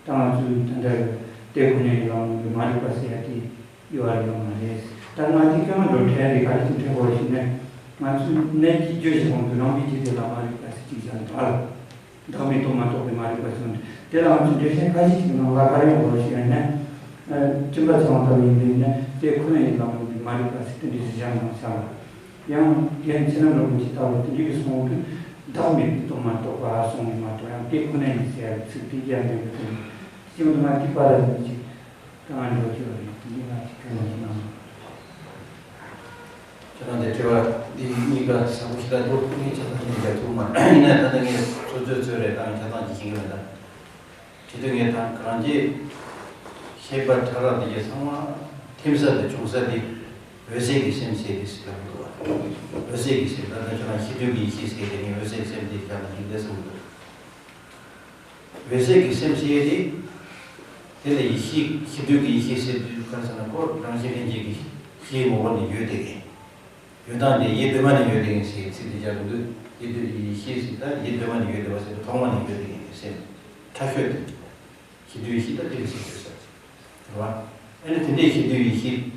ད་ང་ཚོས་ད་ལྟ་དེ་ཁོ་ན་ཉིད་ལ་འོང་བའི་མ་རིག་པ་ཟེར་ཡ་དེ་ཡོད་རེད་ཡོད་མ་རེད། ད་ང་དེ་སྐྱོན་འགྲོ་འཕྲལ་དེ་ག་རེ་ཞིག་འཕྲད་དགོས་ཞེ་ན། ང་ཚོས་གནས་ཀྱི་རྒྱུ་ཞིག་འོང་དུས་རང་བཞིན་གྱིས་དེ་ལ་མ་རིག་པ་ཟེར་གྱི་བཞག་འདུག་ཨ། བདག་མེད་རྟོགས་མ་རྟོགས་པའི་མ་རིག་པ་བྱུང་སྟེ། དེ་ལའང་ཚུལ་འགྲེལ་ཆེན་ཁ་ཤས་ཤིག་ནང་ལ་ག་རེ་ཡོང་དགོས་ཞེ་ན། ཨ། སྤྱན་རས་གཟིགས་དབང་ཐང་ཡིན་པས་ན་དེ་ཁོ་ན་ཡིན་ལ་འོང་བའི་མ་རིག་པ་ཟེར་དེ་འདྲ་ཞིག་བཞག་གནང་བཞག་ལ། ཡང་རྒན་ཚེ་རིང་རིན་པོ་ཆེ་ལྟ་བུ་དེ་འདྲ་གི་གསུང་དུས་བདག་མེད་པའི་རྟོགས་མ་རྟོགས་པ་གསུངས་ནས་མ་གཏོགས། ཡང་དེ་ཁོ་ན་ཡིན་ཟེར་ཡ་ཚིག་དེ་ཡང་མེད་པའི་དོན། སྐྱོན་དུ་མ་ཐིག་པ་ལ་ཡོད་ཅིག་གང་འགྲོ་ཆོག་རེད། འདི་ང་ཅིག་གང་ཞིག་གནང་། ཁྱེད་རང་དེ་དྲི་བ་འདི་གཉིས་ཀ་ཟབ་པོ་ཞིག་ལ་འདུག་ངས་ཁྱེད་རང་གཉིས་ཀ་ཐུག་མ་ཡིན་ན། ད་ལྟ་ངས་ཚོད་ཚོད་ཚོད་རེད། ད་ཁྱེད་རང་གིས་ཤེས་ཀྱི་མེད་ད། དེ་དུས་ངས་ད་རང་རྒྱལ་ཤེས་པ་ཕྲ་རགས་དེ་གའི་ཚང་མ་ཐིམ་ས་དང་བྱུང་ས་དེ་འོད་གསལ་གྱི་སེམས་ཟེར་དེ་ཟེར་ལབ་འདུག་བ། འོད་གསལ་གྱི་སེམས། ད་ལྟ་ཁྱེད་རང་ཤེས་འདོད་ཀྱི་ཡེ་ཤེས་ཟེར་དེ་ངས་འོད་གསལ་གྱི་སེམས་དེ་ཁྱེད་རང་ལ་ཡིན་པས་བསམ་གྱི་འདུག་འོད་གསལ་གྱི་སེམས་ཟེར་ཡས་དེ། དེ་ལ་ཡེ་ཤེས། ཤེས་འདོད་ཀྱི་ཡེ་ཤེས་ཟེར་དུས་ག་རེ་ཟེར་ན། ཁོ་རང་བཞིན་ལྷན་སྐྱེས་ཀྱི་ཤེས་ངོ་བོ་ནས་ཡོད་དེ་གས། ཡོད་སྟངས་དེ་ཡེ་གདོད་མ་ནས་ཡོད་དེ་གས་ཟེར་ཚིག་དེ་སྦྱར་འདུག་ཡེ་གདོད་ཡེ་ཤེས་ཟེར། ད་ཡེ་གདོད་མ་ནས་ཡོད་དེ་བ་ཟེར་དུས་ཐོག་མ་ནས་ཡོད་དེ་གས་སེམས་ཕྲ་ཤོས་དེ། ཤེས་འདོད་ཡེ་ཤེས། ད་དེ་ལ་ཤེས་འདོད་ཟེར། རེད་བ། ཨ་ནི་དེ་འདྲའི་ཤེས་འདོད་ཡེ་ཤེས།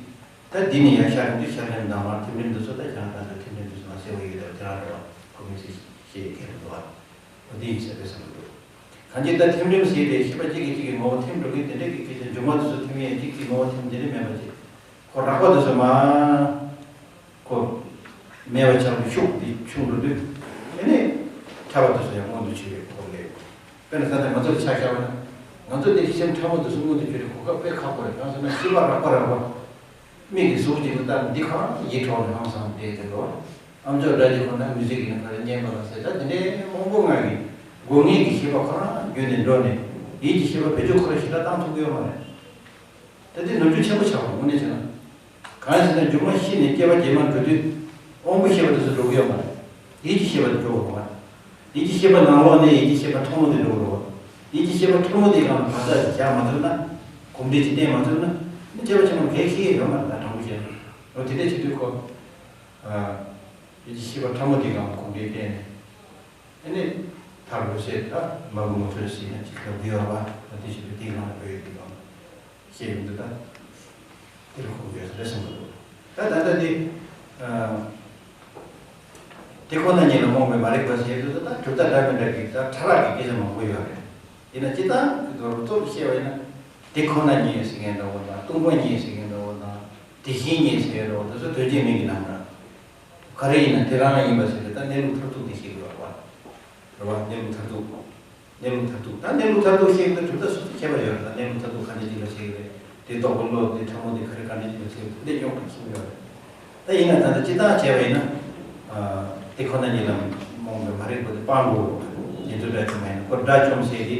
ད་འདི་ནས་ཡར་ཤར་ཡོང་དུས་ཤར་རིམ་དང་མར་ཐིམ་རིམ་དེ་ཚོ། ད་ཁྱེད་རང་ད་ཚོ་ཐིམ་རིམ་དེ་ཚོ་མ་ཟེར་བ་ཡོད་དེ་བ། དེ་རང་རེད་བ། ཁོ་མི་ཟེར་ཤེས་ཡོད་མཁན་རེད་བ། འོ་དེ་ཡིན་ས་རེད་བསམ་གྱི་འདུག་གང་ཅི་ལྟར་ཐིམ་རིམ་ཟེར་ཏེ་ཤེས་པ་གཅིག་གིས་གཅིག་གི་ངོ་བོ་ཐིམ་འགྲོ་མཁན་དེ་འདྲ་གི་སྐད་ཆ། འབྱུང་བ་དེ་ཚོ་ཐིམ་ཡས་གཅིག་གི་ངོ་བོ་ཐིམ་དེ་འདྲ་མེད་པ་ཅིག་ཁོ་རགས་པ་དེ་ཚོ་མར་ཁོ་མེད་པ་ཆགས་པའི་ཤུགས་དེ་ཆུང་འགྲོ་དུས། དེ་ནས་ཕྲ་བ་དེ་ཚོ་ཡང་མངོན་དུ་གྱུར་བའི་སྐོར་ལས། དཔེར་ན་ད་ལྟ་ང་ཚོ་ལ་ཆ་བཞག་པ་ན། ང་ཚོ་དེ་སེམས་ཕྲ་མོ་དེ་ཚོ་མངོན་དུ་གྱུར་ཏེ་གོ་སྐབས་དཔེ་ཁག་པོ་རེད། གང་ཟེར་ན་ཤེས་པ་རགས་པ་རགས་པ། མིག་གིས་གཟུགས་གཅིག་པུ་ལྟ་ན་འདི་གང་ཡིད་འཕྲོག་ནས་ཧང་སང་བསྡད་དེ་འགྲོ། ཨམ་ཅོག་སྒྲ་གཅིག་གོ་ན་མུ་ཟིག་ཡིན་ན་ག་རེ་སྙན་པ་ལ་ཟེར། ད་དེ་འདྲའི་མང་པོ་ང་གི་སྒོ་ལྔའི་གི་ཤེས་པ་ཁོ་རང་བརྒྱུད་ནས་འགྲོ་ནས། ཡིད་ཀྱི་ཤེས་པ་བེད་སྤྱོད་ཁོ་རང་ཞིག་ལ་བཏང་ཐུབ་ཀྱི་ཡོད་མ་རེད། ད་དེ་ནོར་འཁྲུལ་ཆེན་པོ་ཆགས་པ་དངོས་གནས་བྱས་ན། གང་ཡིན་ཟེར་ན་སྒྱུ་མ་ཤི་ནས་སྐྱེ་བ་རྗེས་མར་འགྲོ་དུས་དབང་པོའི་ཤེས་པ་དེ་ཚོ་འགྲོ་གི་ཡོད་མ་རེད། ཡིད་ཀྱི་ཤེས་པ་དེ་འགྲོ་གི་ཡོད་མ་རེད། ཡིད་ཀྱི་ཤེས་པ་ནང་ལོགས་ནས་ཡིད་ཀྱི་ཤེས་པ་ཕྲ་མོ་དེ་འགྲོ་གི་རེད། ཡིད་ཀྱི་ཤེས་པ་ཕྲ་མོ་དེ་གང་བར་ཐག་ཅིག་བཞག་མ་ཐུབ་ན། གོམས་འདྲིས་ཅིག་བསྟེན་མ་ཐུབ་ན། ནི་སྐྱེ་བ་ཕྱི་མར་གལ་ཤེས་ཡོད་མ་རེད། ད་དྲང་པོ་བཤད་ན། འོ་དེ་འདྲ་བྱེད་དུས་ཁོ། ཨ། ཡིད་ཀྱི་ཤེས་པ་ཕྲ་མོ་དེ་གང་གོམས་འདྲིས་བསྟེན་ནས། ཨ་ནི་ཐར་དགོས་ཟེར། ད་མ་གུ་མ་ཐོན་ཟེར་ན་ཅིག་ལབ་དགོས་ཡོད་པ། ད་དེ་བྱེད་དུས་དེའི་ནང་ལ་བོད་ཡིག་དེ་གང་བཤད་ཡོང་དུས། ད་དེ་ལ་གོ་དགོས་ས་རེད་བསམ་གྱི་འདུག་ད་ད་ལྟ་དེ། ཨ། དེ་ཁོ་ན་ཉིད་ལ་རྨོངས་པའི་མ་རིག་པ་ཟེར་དུས། ད་གྲུབ་མཐའ་འདྲ་མི་འདྲ་གི་ད་ཕྲ་རགས་ཀྱི་སྐད་ཆ་མང་པོ་ཡོད་རེད། ཡིན་ན་སྤྱིར་བཏང་གི་དོན་གཙོ་བོ་བཤད་པ་ཡིན་ན། དེ་ཁོ་ན་ཉིད་ཟེར་མཁན་འདྲ་བོ་དང་། སྟོང་པ་ཉིད་ཟེར་མཁན་འདྲ་བོ་དང་། དེ་བཞིན་ཉིད་ཟེར་མཁན་འདྲ་བོ་དེ་ཚོ་དོན་གཅིག་མིང་གི་རྣམ་གྲངས། ག་རེ་ཡིན་ན་དེ་རང་ཡིན་པ་ཟེར་ཏེ། ད་གནས་ལུགས་མཐར་ཐུག་དེ་ཤེས་དགོས་པ་རེད་བ། གནས་ལུགས་མཐར་ཐུག་གནས་ལུགས་མཐར་ཐུག་ད་གནས་ལུགས་མཐར་ཐུག་ཤེས་ཀྱི་འདུག་གྲུབ་མཐའ་སོ་སོ་ཁྱད་པར་ཡོད་རེད། ད་གནས་ལུགས་མཐར་ཐུག་ག་འདྲ་ཅིག་ལ་བཤད་ཀྱི་རེད། དེ་རྟོགས་པའི་བློ་དེ་ཕྲ་མོ་དེ་ག་རེ་ག་འདྲ་ཅིག་ལ་བཤད་ཀྱི་རེད། དེ་འདྲ་རྙོག་དྲ་ཆེན་པོ་ཡོད་རེད། ད་ཡིན་ན་ད་ལྟ་སྤྱིར་བཏང་བྱས་པ་ཡིན་ན། ཨ། དེ་ཁོ་ན་ཉིད་ལ་རྨོངས་པའི་མ་རིག་པ་དེ་སྤང་དགོས། ཉན་ཐོས་དགྲ་བཅོམ་མ་ཡིན་ན། ཁོ་དགྲ་བཅོམ་ཟེར་དེ་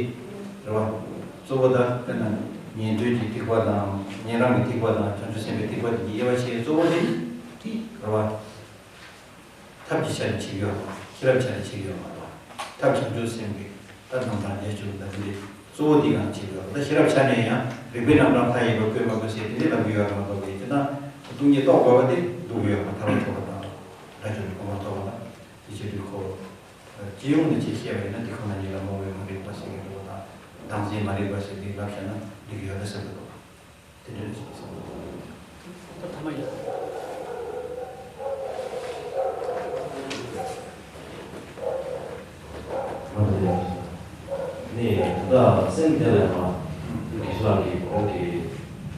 རེད་བ། གཙོ་བོ་ད་དཔེར་ན་ཉན་ཐོས་ཀྱི་ཐེག་པ་དང་། ཉན་རང་གི་ཐེག་པ་དང་། བྱང་ཆུབ་སེམས་དཔའི་ཐེག་པ་དེ་གཉིས་དབྱེ་བ་ཕྱེ་གཙོ་བོ་དེ་དེ་རེད་བ། ཐབས་ཀྱི་ཆ་ནས་ཕྱེ་ཡོད་མ་རེད། ཤེས་རབ་ཆ་ནས་ཕྱེ་ཡོད་མ་རེད། ཐབས་བྱང་ཆུབ་སེམས་ཀྱི་ད་རྣམ་གྲངས་ཉེར་གཅིག་ད་འདི་གཙོ་བོ་འདི་གང་ཕྱེ་ཡོད་རེད། ད་ཤེས་རབ་ཆ་ནས་ཡང་རིགས་པའི་རྣམ་གྲངས་མཐའ་ཡས་པ་བཀོད་མ་བཀོད་ཟེར་དེ་འདྲ་ལབ་ཀྱི་ཡོད་རེད་མ་གཏོགས། དེ་ད་སྟོང་ཉིད་རྟོགས་དགོས་པ་དེ་འདུག་ཡོད་མ་རེད། ཐར་པ་ཐོབ་པ་དང་། དགྲ་བཅོམ་གྱི་གོ་འཕང་ཐོབ་པ་དང་། དེ་བྱེད་དུས་ཁོ། སྤྱི་ཡོངས་ནས་ཅིག་བཤད་པ་ཡིན་ན། དེ་ཁོ་ན་ཉིད་ལ་རྨོངས་པའི་མ་རིག་པ་ཟེར་གྱི་འདུག་པ་དང་། བདག་འཛིན་མ་རིག་པ་ཟེར་དེ་ལབ་བཞག་ན་འགྲིག་གི་ཡོད་རེད་བསམ་གྱི་འདུག་དེ་འདྲ་རེད་བསམ་གྱི་འདུག་ད་ཐ་མ་ཡིན། ནས་ད་སེམས་དེ་ལ་ཡང་དགེ་ཚུལ་ལགས་ཀྱིས་ཁོང་གི་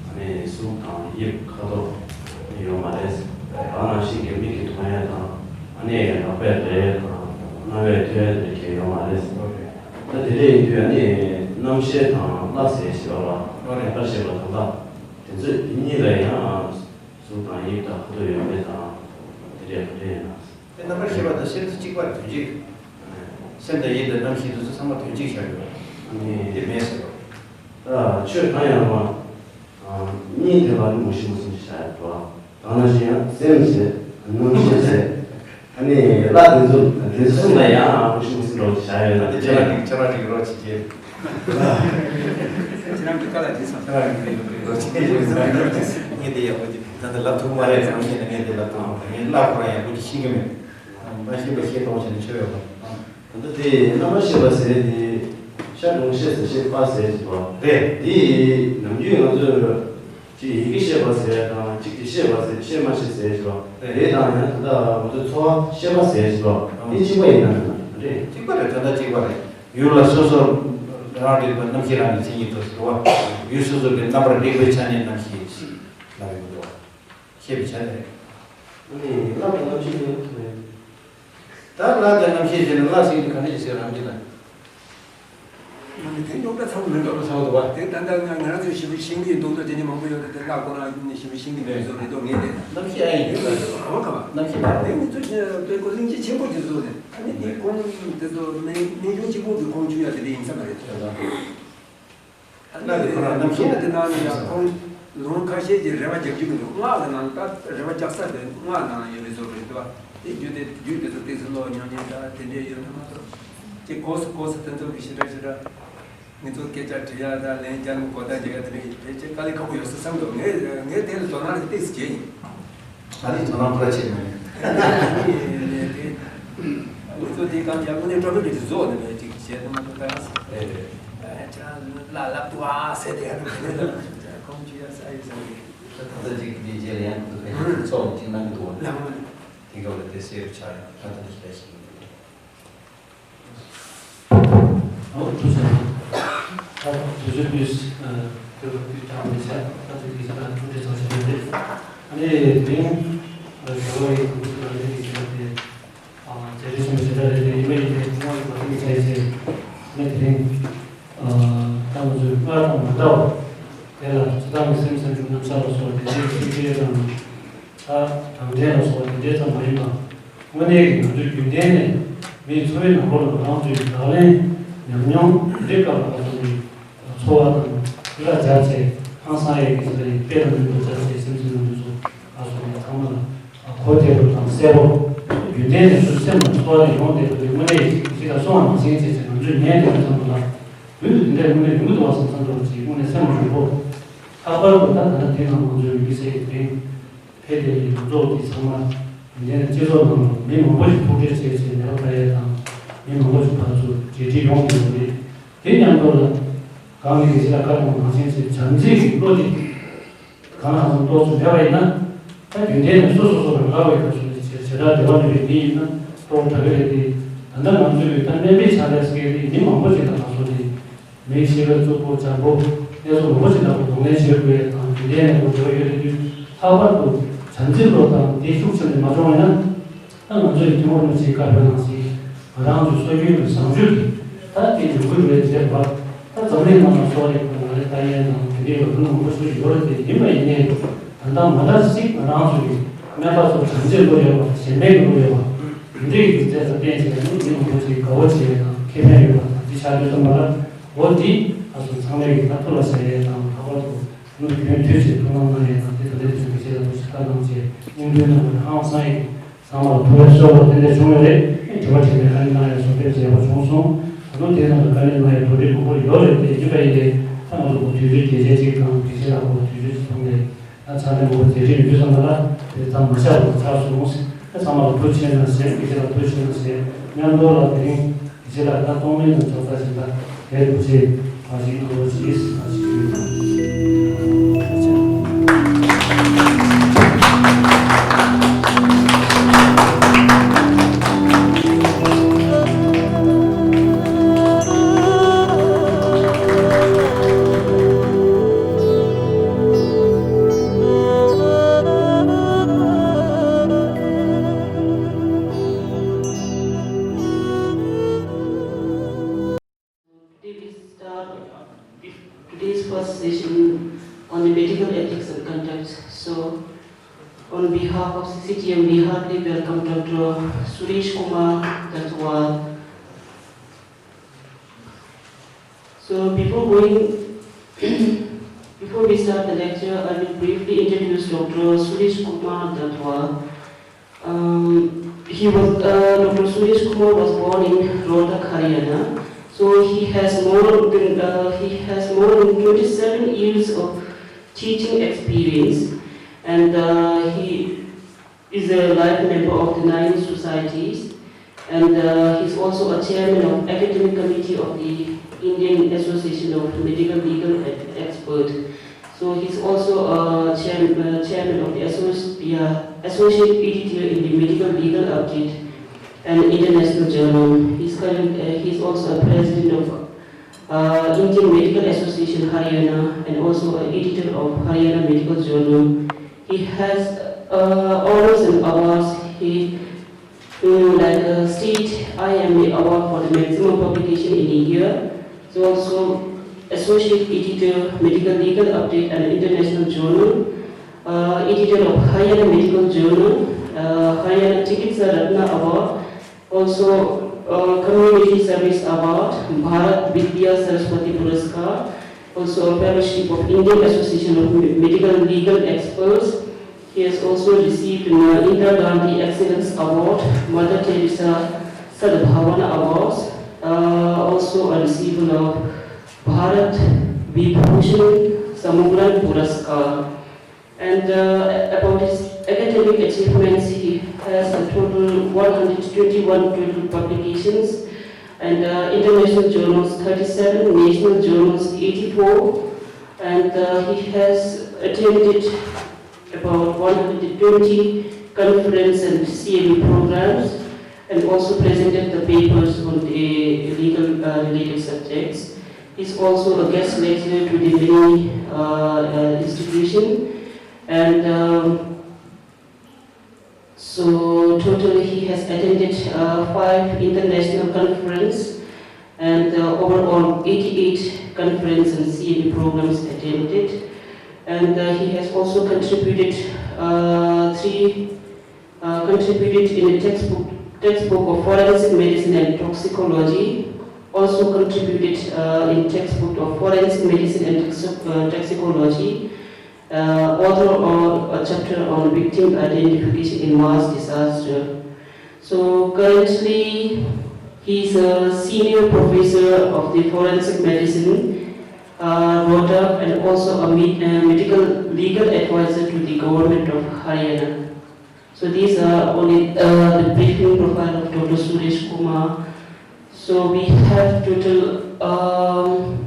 ཨ་ནི་གཟུགས་དང་དབྱིབས་ཁ་དོག་ཡོད་མ་རེད། ད་ནང་བཞིན་གྱི་མིག་གིས་མཐོང་ཡ་དང་། ཨ་ནི་རེག་པས་རེག་དང་། རྣ་བས་ཐོས་རེག་གི་ཡོད་མ་རེད། ད་དེ་འདྲ་ཡིན་དུས་ཨ་ནི་རྣམ་ཤེས་དང་བླ་ཟེར་ཞེས་པ་ལ། རྣམ་པར་ཤེས་པ་དང་བླ། དེ་ཚོ་དེ་གཉིས་ལ་ཡང་གཟུགས་དང་དབྱིབས་དང་ཁ་དོག་ཡོད་མེད་དང་། དེ་འདྲ་ག་འདྲ་ཡིན་ན། དེ་རྣམ་པར་ཤེས་པ་དང་སེམས་དེ་གཅིག་པ་རེད། དོན་གཅིག་སེམས་དང་ཡིད་དང་རྣམ་ཤེས་དེ་ཚོ་ཚང་མ་དོན་གཅིག་བཞག་ཡོད། ཨ་ནི་དེ་མེད་ཟེར་བ། ད་ཆོས་གང་ཡང་རུང་བ། གཉིས་དེ་ལ་ནི་མུ་བཞི་མུ་གསུམ་ཞེས་བྱ་ཡོད་དོ། གང་ལ་ཞེ་ན་སེམས་ཟེར། རྣམ་ཤེས་ཟེར། ཨ་ནི་བླ་དེ་ཚོ་དེ་ཚོ་གསུམ་ལ་ཡང་མུ་བཞི་མུ་གསུམ་འདྲ་བོ་ཞིག་བྱ་ཡོད་ན། དེ་ཁྱེད་རང་གི་ཁྱེད་རང་གི་རོགས་བྱེད་ཀྱི། ཁྱེད་རང་གི་བཀའ་ལ་བྱེད་སོང་། ཁྱེད་རང་གི་རོགས་བྱེད་ཀྱི་ཡོད་ས་རེད། ངས་དེ་ཡག་པོ་ཅིག་ད་ལྟ་ལབ་ཐུབ་མ་རེད། ངས་ནས་ངས་དེ་ལབ་ཐུབ་མ་རེད། ངས་བླ་ཁོ་རང་ཡག་པོ་ཅིག་ཤེས་ཀྱི་མེད། མ་ཤེས་པ་ཤེས་གཏོང་བྱས་ནས་ཆོས་ཡོད་པ། ད་ལྟ་དེ་རྣམ་པར་ཤེས་པ་ཟེར་དེ། ཤ་དྲུང་ཤེས་ཟེར་ཤེས་པ་ཟེར་གྱི་བ་རེད། དེ་ནམ་རྒྱུན་ང་ཚོས་གཅིག་ཡི་གེ་ཤེས་པ་ཟེར་དང་། གཅིག་དེ་ཤེས་པ་ཟེར། ཤེས་མ་ཤེས་ཟེར་གྱི་བ་རེད། དེ་དང་ཡང་ད་ལྟ་ང་ཚོས་ཚོར་བ་ཤེས་པ་ཟེར་གྱི་བ་དེ་གཅིག་པ་ཡིན་ན་མིན་ན་རེད། གཅིག་པ་རེད། ད་ལྟ་གཅིག་པ་རེད། ཡུལ་ལ་སོ་སོ་རང་རིག་པ། རྣམ་ཤེས་རང་གི་མཚན་ཉིད་དུ་ཟེར་བ། ཡུལ་སོ་སོ་གི་རྣམ་པར་རིག་པའི་ཆ་ནས་རྣམ་ཤེས་ལབ་ཡོང་གི་འདུག་བ། ཤེས་པའི་ཆ་ནས་རེད། ཨ་ནི་བླ་དང་རྣམ་ཤེས་ཀྱི་ཐུག་རེད། ད་བླ་དང་རྣམ་ཤེས་ཟེར་ན་བླ་ཟེར་དེ་ག་འདྲ་ཞིག་ཟེར་རང་གི་ལ། རྣམ་ དེ་རྙོག་དྲ་ཚ་པོ་མི་འདུག་ཚ་པོ་འདུག་བ། དེ་ད་ལྟ་ང་ང་རང་ཚོས་ཞིབ་པོ་ཤེས་ཀྱི་འདུག་ད་དེ་ནི་མང་པོ་ཡོད་རེད། དེ་ལ་ཁོ་རང་ནི་ཞིབ་པོ་ཤེས་ཀྱི་མེད་བཟོ་རེད་འདུག་ངས་དེ་གནམ་གཤིས་ཨ་ཡིན་ཡོད་པ་རེད། འོ་ག་བ། གནམ་གཤིས་ཨ་ཡིན། དེ་ང་ཚོ་དཔེ་ཁོ་གླིང་ཆེན་ཆེན་པོ་དེ་བཟོ་ནས་ཨ་ནི་དེ་ཁོང་དེ་ཚོ་གནས་གནས་ཆུང་གཅིག་པོ་གི་ཁོང་ཆུང་ཡ་དེ་འདྲ་ཡིན་ས་མ་རེད། ད་ལྟ་དེ་ཁོ་རང་གནམ་གཤིས་ཨ་དེ་ནང་ནས་ཡང་ཁོང་ལུང་ཁ་ཤས་ཀྱི་རེ་བ་རྒྱག་རྒྱུ་མི་འདུག་སྔགས་ཀྱི་ནང་ད་རེ་བ་རྒྱག་ས་དེ་སྔགས་ནང་ཡོད་པའི་བཟོ་རེད་འདུག་བ། དེ་རྒྱུ་དེ་རྒྱུ་དེ་ཚོ་ཏོག་ཙམ་ཀློག་མྱོང་མཁན་ད་དེ་འདྲས་ཡོད་ན་མ་གཏོགས་ཅིག་གོ་སོང་གོ་སོང་དེ་ཚོ་གི་ཞེ་དྲག་ཞེ་དྲག་ངེད་ཚོ་སྐད་ཆ་དྲི་ཡ་དང་ལན་རྒྱག་ནས་གོ་བརྡ་རྒྱག་ཡ་དེ་འདྲ་ཡིན། ཕལ་ཆེར་དཀའ་ལས་ཁག་པོ་ཡོད་ས་བསམ་འདུག་ངས་ངས་དེ་ལ་དོ་སྣང་ཏོག་ཙམ་བྱས་ཡིན། ད་ནི་དོ་སྣང་ཁོ་ར་བྱེད་མེད། ངེད་ཚོ་དེ་གང་ཡག་པོ་ནས་སྤྲོ་པོ་རེད་བཟོ་ནས་མེད་ཅིག་བྱས་ནས་མ་གཏོགས་ད་རེད་རེད། ཅང་ལ་ལབ་ཏུ་ཨ་ཟེར་དེ་ཡང་ཁོང་ཆུ་ཡ་ས་ཡི་ས་རེད། ད་ད་ཅིག་དེ་རྗེས་ལ་ཡང་ཁོ་ཚོ་ཕལ་ཆེར་ཚོགས་ཅིག་གནང་གི་འདུག་བ། ལམ་དེ་ག་ལ་དེ་སེ་རུ་ཆགས་ཡོད་ད་ད་ནི་ཞེ་ཞིག་ཡིན། ཨོ་ཐུགས་རྗེ་ཆེ། ད་དུས་ཚོད་དུས་དུས་དུས་དྲག་པའི་ཆ་ད་དུས་ཀྱི་ཆ་ད་ཐུགས་རྗེ་ཆེ་ཞུ་རྒྱུ་རེད། ཨ་ནི་དེ་རིང་ཞོགས་པའི་གོང་བུ་དང་ལས་ཀྱི་ཆ་དེ་མཛད་རིམ་ཆེན་པོ་ཞེ་དྲག་རེད། དེ་ཡིན་པ་ཡིན་ཏེ་ཐུན་མོང་གི་བར་དུ་བྱས་ཚེ་ཨ་ནི་དེ་རིང་ད་ང་ཚོའི་སྔར་དང་མ་འདྲ་བ་དེ་ལ་ཇི་ལྟར་མི་སེམས་སེམས་བྱུང་རྣམ་གཞག་ལ་སོགས་པ་དེ་འདྲའི་ཁྱད་ཆོས་དང་། ད་དྲང་བདེན་ལ་སོགས་པ་དེ་འདྲའི་ཙམ་མ་ཡིན་པར། དངོས་གནས་ཀྱི་ང་ཚོའི་རྒྱུན་ལྡན་ནས་མིའི་འཚོ་བའི་ནང་ལོགས་ལ་རང་ཚོའི་ལག་ལེན་ཉམས་མྱོང་འདི་སྐབས་ལ་ང་ཚོ་ནི་འཚོ་བ་དང་འདི་ལ་སྦྱར་བྱས་ཧང་སང་ཡས་ཀྱི་ཚེ་ལ་ཡི་དཔེ་དང་མཉམ་དུ་སྦྱར་བྱས་སེམས་ཅན་རྣམས་ཚོ་ང་ཚོ་ནི་ཚང་མ་ལ་གོ་བདེ་པོ་དང་གསལ་པོ་རྒྱུན་ལྡན་ནས་སུ་སེམས་ལ་འཚོ་བ་ནས་ཡོང་བསྡད་པ་དེ་དངོས་གནས་ཡིད་ཆེས་དང་སོང་བ་ནང་བཞིན་བྱས་བྱས་ང་ཚོས་ཉན་བསྡད་པ་ཙམ་པ་ལ་ཡུལ་དུ་འདི་འདྲའི་དངོས་གནས་ཡོང་གི་འདུག་བ་བསམ་བསམ་འདྲ་བོ་ཅིག་དངོས་གནས་སེམས་ལ་འགྱུར་པོ། ལྷག་པར་དུ་ད་ད་ལྟ་འདི་ནང་ང་ཚོའི་དམིགས་བསལ་གྱི་དེ་རིང་། ཕེབས་པའི་ལས་ཚོགས་འདི་ཚང་མ་ཡིན་ནའི་སྤྱི་ཚོགས་ནང་ལ་མི་མང་པོ་ཞིག་ཐུག་འཕྲད་བྱས་བྱས་ནད་པ་ལྟ་ཡས་དང་མི་མང་པོ་ཞིག་ཕར་ཚུར་གྲ་སྒྲིག་ཡོང་གི་ཡོད་རེད། དེ་མཉམ་དུ་ལ་གང་གི་གེ་སར་ལ་བཀའ་གནང་བ་ནང་བཞིན་བྱས་བྱམས་བརྩེ་གི་བློ་འདི་གང་ལ་གང་འཚམ་རྟོགས་ཚུལ་མེད་པ་ཡིན་ན་ད་རྒྱུན་ལྡན་ནས་སོ་སོ་སོ་ལ་དགའ་བའི་དགའ་བསུ་ནས་བྱས་བྱེ་བྲག་བདེ་བ་འདོད་པའི་མི་ཡིན་ན་རྟོགས་དྲག་གི་རེད་དེ། ད་ལྟ་ང་ཚོའི་ད་སྨན་པའི་ཕྱག་ལས་སྐྱེལ་དེ་མི་མང་པོ་ཞིག་ལ་ང་ཚོ་ནས། མིའི་ཤེས་རབ་གཙོ་བོ་འཇམ་པོ་གནས་ཚུལ་མང་པོ་ཞིག་དང་གདོང་ལེན་བྱེད་དགོས་དང་རྒྱུན་ལྡན་ནས་དགོས་དགོས་ཡོད་རེད་དུས་ལྷག་པར་དུ་བྱམས་བརྩེའི་བློ་དང་དེ་ཤུགས་ཆེ་ནས་མ་བྱུང་བ་ཡིན་ན་ད་ང་ཚོའི་ཐུན་མོང་མ་ཡིན་པའི་བཀའ་དྲིན་ནང་བཞིན་ང་རང་ཚོའི་སྲོལ་རྒྱུན་གྱི་བཟང་སྤྱོད་ཀྱི་ད་དེ་ཡོང་གི་རེད་ཟེར་བ་ད་འཛམ་གླིང་ནང་ལ་སོགས་རེད་ང་རེ་ལྟ་ཡན་དང་དེ་འདྲའི་ལོ་རྒྱུས་མང་པོ་ཞིག་ཡོད་རེད་དེ་ཡིན་པ་ཡིན་ནའི་ད་ལྟ་མ་འདྲ་ཞིག་ང་རང་ཚོའི་སྨན་པ་ཚོ་བྱམས་བརྩེའི་བློ་ཡོད་པ་གཞན་ཕན་གྱི་བློ་ཡོད་པ་འདི་འདྲའི་རྒྱུ་རྫས་དང་བསྟན་བྱས་ནས་མི་མང་པོ་ཞིག་དགའ་བོ་བྱེད་ཡས་དང་ཁེ་ཕན་ཡོད་པ་དང་འདི་ཆགས་དུས་ཙམ་པ་ལ། འོ་འདི་ང་ཚོ་ཚང་མས་ཀྱི་ད་ཐུགས་ལ་བཞག་ཡས་དང་ལྷག་པར་དུ་ནུ་རྒྱུན་མཐུད་བྱེད་ཐུགས་སྣང་གནང་ཡས་དང་དེ་དང་དེ་ཚོའི་གི་ཆེད་ལ་ཐུགས་ཆེ་ལྟ་གནང་བྱས་སྙིང་དོན་དང་ཧང་སང་ཡས་ཚང་མ་ལ་ཐུགས་ཕན་གསོས་པ་ཏན་ཏན་བྱུང་ཡོད་རེད། དྲི་བ་དྲིས་ལན་བཀའ་འདྲི་གནང་ཡས་སོགས་ཕེབས་མཛད་པ་བྱུང་སོང་། ད་དུང་དེ་ནང་ལ་བཀའ་འདྲི་གནང་ཡས་དོ་འགྲེལ་མང་པོ་ཡོད་རེད་དེ་ཡིན་པ་ཡིན་ཏེ་ད་ང་ཚོ་གོ་དུས་ཚོད་རྒྱས་བྱས་ཅིག་དང་དེ་ཆེད་ལ་གོ་དུས་ཚོད་ཅིག་ཐོག་ནས། ད་ཚང་མས་ངོ་རྩིས་རིག་འདུས་ཙམ་པ་ལ་དེ་ཙམ་མ་བཞག་པར་ཆགས་སོང་། ད་ཚང་མ་ལ་ཐུགས་རྗེ་ཆེ་གནང་ཟེར། དགེ་བཤེས་ལ་ཐུགས་རྗེ་ཆེ་གནང་ཟེར། མཉམ་དུ་ལ་དེ་རིང་དགེ་བཤེས་ལགས་ད་གཏོང་མིན་དང་ཕྱག་རྟགས་ཅིག་ད་དེར་ཐུགས་རྗེ་བ་ཞིག་གནང་རོགས་གྱིས་ཟེར་བ་ཞིག་ཡོད། Today we start today's first session on the medical ethics and conduct. So, on behalf of C C T M, we heartily welcome Doctor Suresh Kumar Dattwal. So before going, before we start the lecture, I will briefly introduce Doctor Suresh Kumar Dattwal. Um, he was uh, Doctor Suresh Kumar was born in Rohtak, Haryana. So he has more than uh, he has more than twenty-seven years of teaching experience, and uh, he is a life member of the Nayu Societies, and uh, he's also a chairman of academic committee of the Indian Association of Medical Legal Ex- Experts. So he's also a chair, uh, chairman of the associ- yeah, associate editor in the Medical Legal Update and International Journal. He's current, uh, he's also a president of uh, Indian Medical Association Haryana and also an editor of Haryana Medical Journal. He has uh, honors and awards. He mm, like uh, state I M A award for the maximum publication in a year. Is also Associate Editor, Medical Legal Update and International Journal, uh, Editor of Haryana Medical Journal, uh, Haryana Chikitsa Ratna Award, also uh, Community Service Award, Bharat Vidya Saraswati Puraskar, also a fellowship of Indian Association of Me- Medical Legal Experts. He has also received an Indira Gandhi Excellence Award, Mother Teresa Sadbhavana Awards, uh, also a receiver of Bharat Vibhushan Samagran Puraskar. And uh, about his academic achievements, he has a total one hundred twenty-one total publications and uh, international journals thirty-seven, national journals eighty-four, and uh, he has attended about one hundred twenty conference and C M E programs and also presented the papers on the legal uh, related subjects. He's also a guest lecturer to the many uh, uh, institution and um, so totally he has attended uh, five international conference and uh, overall eighty-eight conference and C M E programs attended. And uh, he has also contributed uh, three uh, contributed in a textbook textbook of forensic medicine and toxicology. Also contributed uh, in textbook of forensic medicine and toxi- uh, toxicology. Uh, author of a chapter on victim identification in mass disaster. So currently, he is a senior professor of the forensic medicine, uh, Rota, and also a me- uh, medical legal advisor to the government of Haryana. So these are only uh, the briefing profile of Doctor Suresh Kumar. So we have total um,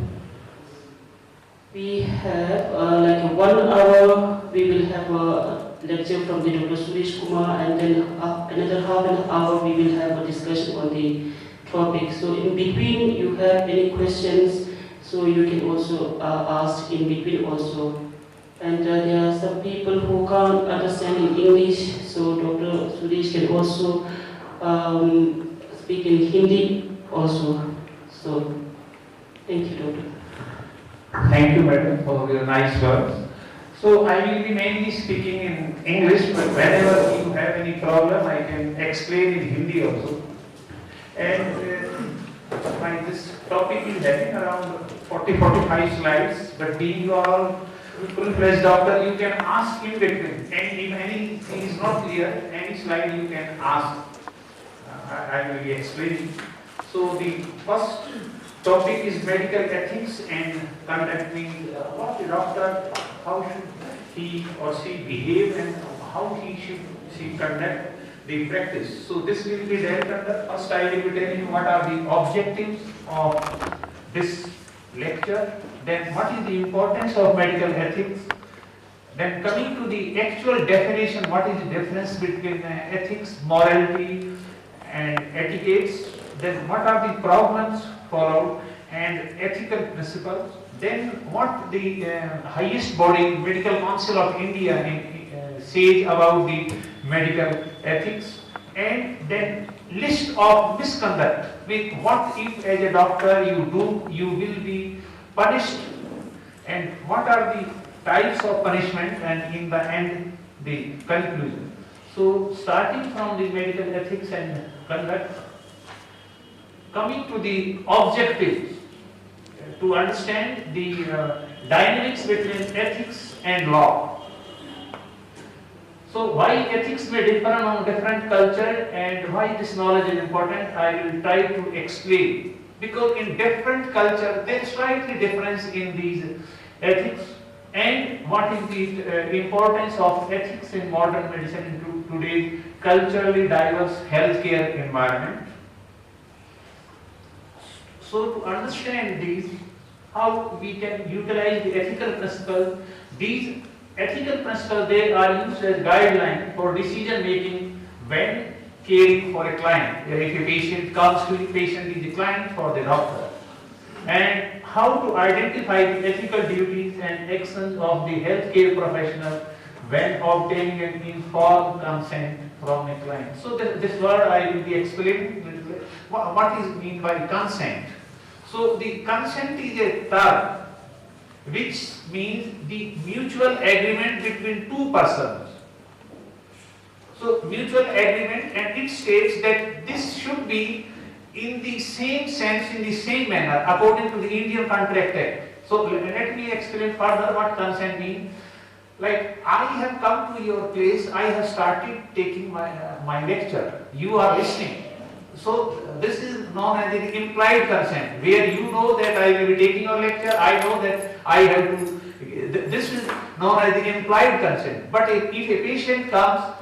we have uh, like one hour. We will have a lecture from the Doctor Suresh Kumar, and then uh, another half an hour we will have a discussion on the topic. So in between, you have any questions, so you can also uh, ask in between also. And uh, there are some people who can't understand in English, so Doctor Suresh can also um, speak in Hindi also. So, thank you, Doctor. Thank you, madam, for your nice words. So, I will be mainly speaking in English, but whenever you have any problem, I can explain in Hindi also. And uh, my this topic is having around forty, forty-five slides, but being you are all full-fledged doctor, you can ask in between. And if anything is not clear, any slide you can ask. Uh, I, I will be explaining. So the first topic is medical ethics and conducting uh, what the doctor, how should he or she behave and how he should she conduct the practice. So this will be dealt under. First, I will be telling you what are the objectives of this lecture, then what is the importance of medical ethics, then coming to the actual definition, what is the difference between uh, ethics, morality, and etiquettes? Then what are the problems followed and ethical principles? Then what the uh, highest body, Medical Council of India, uh, says about the medical ethics, and then list of misconduct. With what if as a doctor you do, you will be punished, and what are the types of punishment, and in the end, the conclusion. So, starting from the medical ethics and conduct, coming to the objectives, to understand the uh, dynamics between ethics and law. So why ethics may differ among different culture and why this knowledge is important, I will try to explain. Because in different culture, there is slightly difference in these ethics and what is the uh, importance of ethics in modern medicine in to- today's culturally diverse healthcare environment. So to understand these, how we can utilize the ethical principle, these ethical principles, they are used as guideline for decision making when caring for a client. If a patient comes to the patient is a client for the doctor. And how to identify the ethical duties and actions of the healthcare professional when obtaining an informed consent from a client. So this, this word I will be explaining little bit. Wha- what is mean by consent? So the consent is a term which means the mutual agreement between two persons. So mutual agreement, and it states that this should be in the same sense, in the same manner, according to the Indian Contract Act. So le- let me explain further what consent means. Like, I have come to your place, I have started taking my uh, my lecture. You are listening. So this is known as the implied consent, where you know that I will be taking your lecture. I know that I have to. Th- This is known as the implied consent. But if, if a patient comes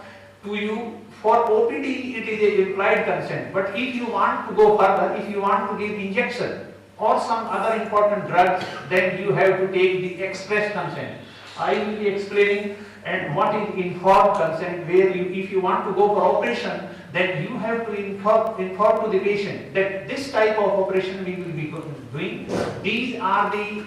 to you for O P D, it is a implied consent. But if you want to go further, if you want to give injection or some other important drug, then you have to take the express consent. I will be explaining and what is informed consent, where you, if you want to go for operation, then you have to inform, inform to the patient that this type of operation we will be go- doing. These are the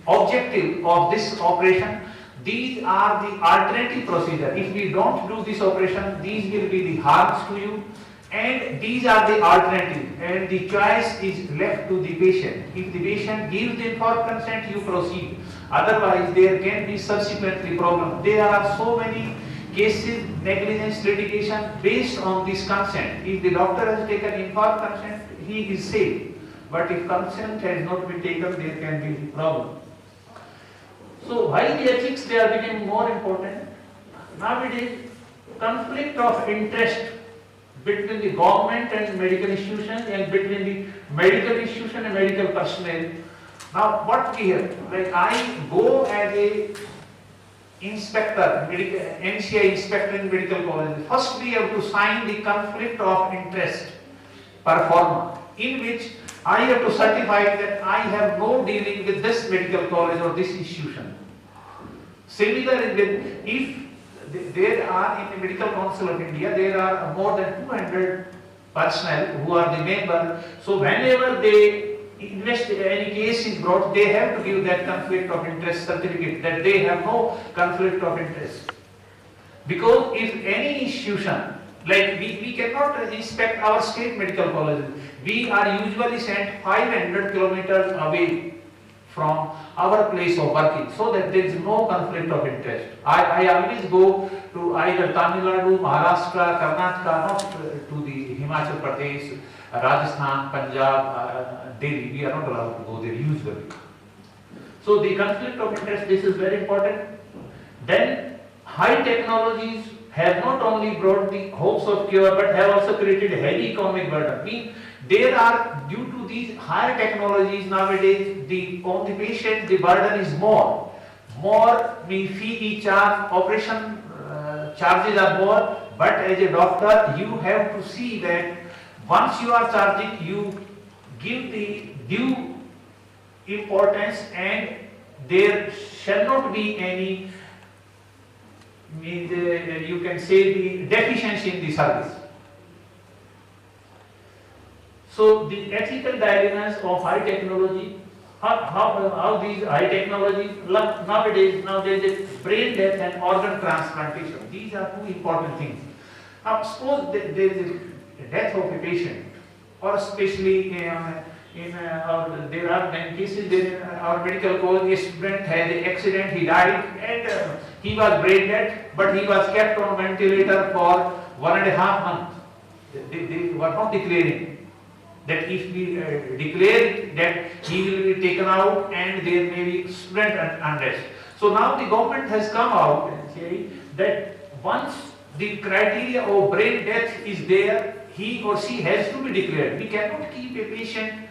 objective of this operation. These are the alternative procedure. If we don't do this operation, these will be the harms to you. And these are the alternative, and the choice is left to the patient. If the patient gives the informed consent, you proceed. Otherwise, there can be subsequently problem. There are so many cases, negligence litigation based on this consent. If the doctor has taken informed consent, he is safe. But if consent has not been taken, there can be problem. So why the ethics, they are becoming more important? Nowadays, conflict of interest between the government and medical institutions and between the medical institution and medical personnel. Now, what we have, like, I go as a inspector, medical, N C I inspector in medical college. First, we have to sign the conflict of interest per forma, in which I have to certify that I have no dealing with this medical college or this institution. Similarly, if there are in the Medical Council of India, there are more than two hundred personnel who are the member. So whenever they invest, any case is brought, they have to give that conflict of interest certificate that they have no conflict of interest. Because if any institution, like we, we cannot inspect our state medical colleges, we are usually sent five hundred kilometers away from our place of working, so that there is no conflict of interest. I, I always go to either Tamil Nadu, Maharashtra, Karnataka, not uh, to the Himachal Pradesh, Rajasthan, Punjab, uh, Delhi. We are not allowed to go there usually. So the conflict of interest, this is very important. Then high technologies have not only brought the hopes of cure but have also created heavy economic burden. Mean there are, due to these higher technologies nowadays, the on the patient the burden is more. More mean fee is charged, operation uh, charges are more. But as a doctor, you have to see that once you are charging, you give the due importance, and there shall not be any, mean, the, you can say, the deficiency in the service. So the ethical dilemmas of high technology, how, how, how these high technology, like nowadays, now there is a brain death and organ transplantation. These are two important things. Now suppose there, there is a death of a patient, or especially in, in uh, our, there are many cases there in our medical college, a student had an accident, he died, and uh, he was brain dead, but he was kept on ventilator for one and a half month. They, they were not declaring that if we uh, declare it, that he will be taken out and there may be student un- unrest. So now the government has come out and say that once the criteria of brain death is there, he or she has to be declared. We cannot keep a patient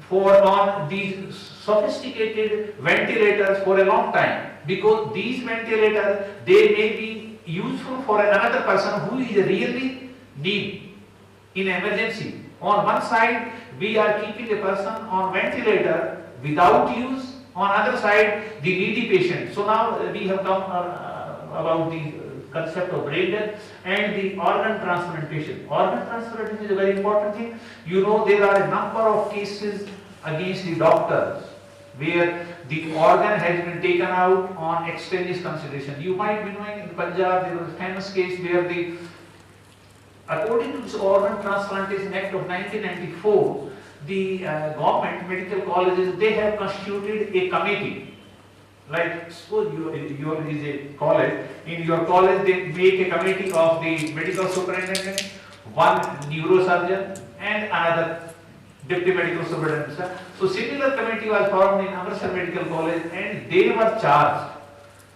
for on these sophisticated ventilators for a long time, because these ventilators, they may be useful for another person who is really need in emergency. On one side, we are keeping a person on ventilator without use, on other side, the needy patient. So now uh, we have come uh, about the uh, concept of brain death and the organ transplantation. Organ transplantation is a very important thing. You know, there are a number of cases against the doctors where the organ has been taken out on extraneous consideration. You might be knowing, in Punjab there was a famous case where the According to this Organ Transplantation Act of nineteen ninety-four, the uh, government medical colleges, they have constituted a committee. Like, suppose you, you is a college, in your college they make a committee of the medical superintendent, one neurosurgeon and another deputy medical superintendent. So similar committee was formed in Amritsar Medical College and they were charged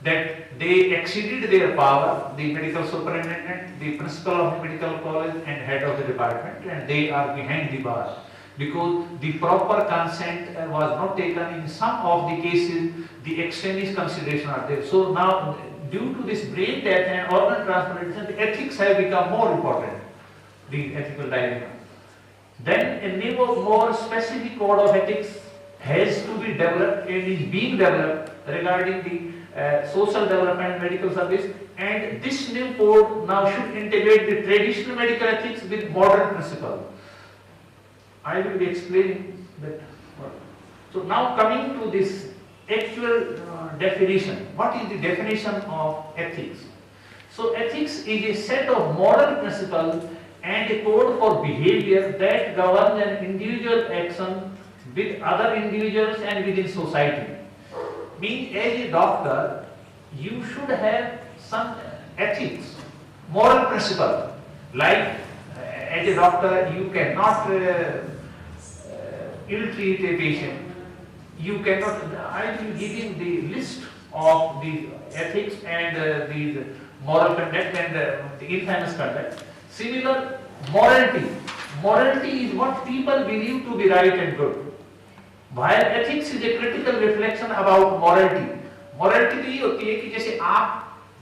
that they exceeded their power, the medical superintendent, the principal of the medical college and head of the department, and they are behind the bar because the proper consent uh, was not taken. In some of the cases, the extraneous consideration are there. So now, due to this brain death and organ transplantation, the ethics have become more important, the ethical dilemma. Then a new, more specific code of ethics has to be developed and is being developed regarding the uh, social development medical service. And this new code now should integrate the traditional medical ethics with modern principle. I will be explaining that. So now coming to this actual uh, definition. What is the definition of ethics? So ethics is a set of moral principles and a code for behavior that governs an individual action with other individuals and within society. Means as a doctor, you should have some ethics, moral principle. Like uh, as a doctor, you cannot uh, uh, ill-treat a patient. You cannot. I will be giving the list of the ethics and uh, the moral conduct and uh, the infamous conduct. Similar, morality. Morality is what people believe to be right and good. While ethics is a critical reflection about morality. Morality तो ये होती है कि जैसे आप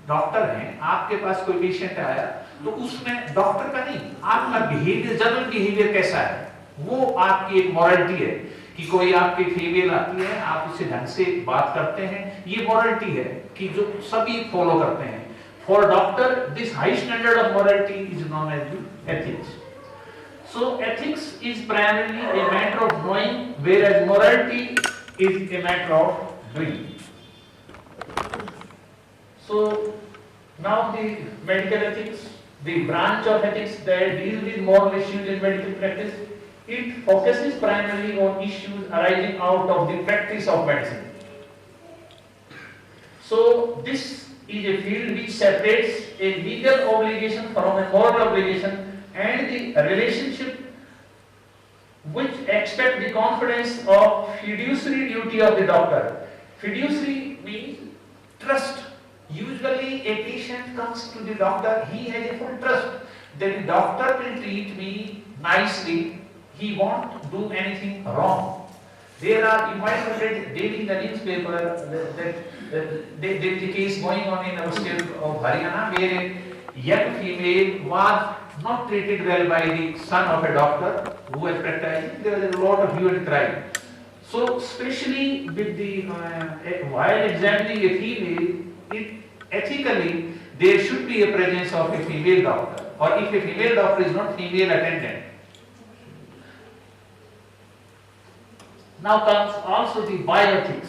डॉक्टर हैं, आपके पास कोई पेशेंट आया, तो उसमें डॉक्टर का नहीं, आपका बिहेवियर, जनरल बिहेवियर कैसा है, वो आपकी एक मॉरलिटी है। कि कोई आपकी फीमेल आती है, आप उससे ढंग से बात करते हैं, ये मॉरलिटी है कि जो सभी फॉलो करते हैं। For doctor, this high standard of morality is known as the ethics. So ethics is primarily a matter of knowing, whereas morality is a matter of doing. So now the medical ethics, the branch of ethics that deals with moral issues in medical practice, it focuses primarily on issues arising out of the practice of medicine. So this is a field which separates a legal obligation from a moral obligation and the relationship which expect the confidence of fiduciary duty of the doctor. Fiduciary means trust. Usually a patient comes to the doctor, he has a full trust that the doctor will treat me nicely, he won't do anything wrong. There are, you might have read daily in the newspaper that, that, that there there is a case going on in our state of Haryana where a young female was not treated well by the son of a doctor who was practicing. There was a lot of hue and cry. So, especially with the uh, while examining a female, it ethically there should be a presence of a female doctor, or if a female doctor is not, female attendant. Now comes also the bioethics.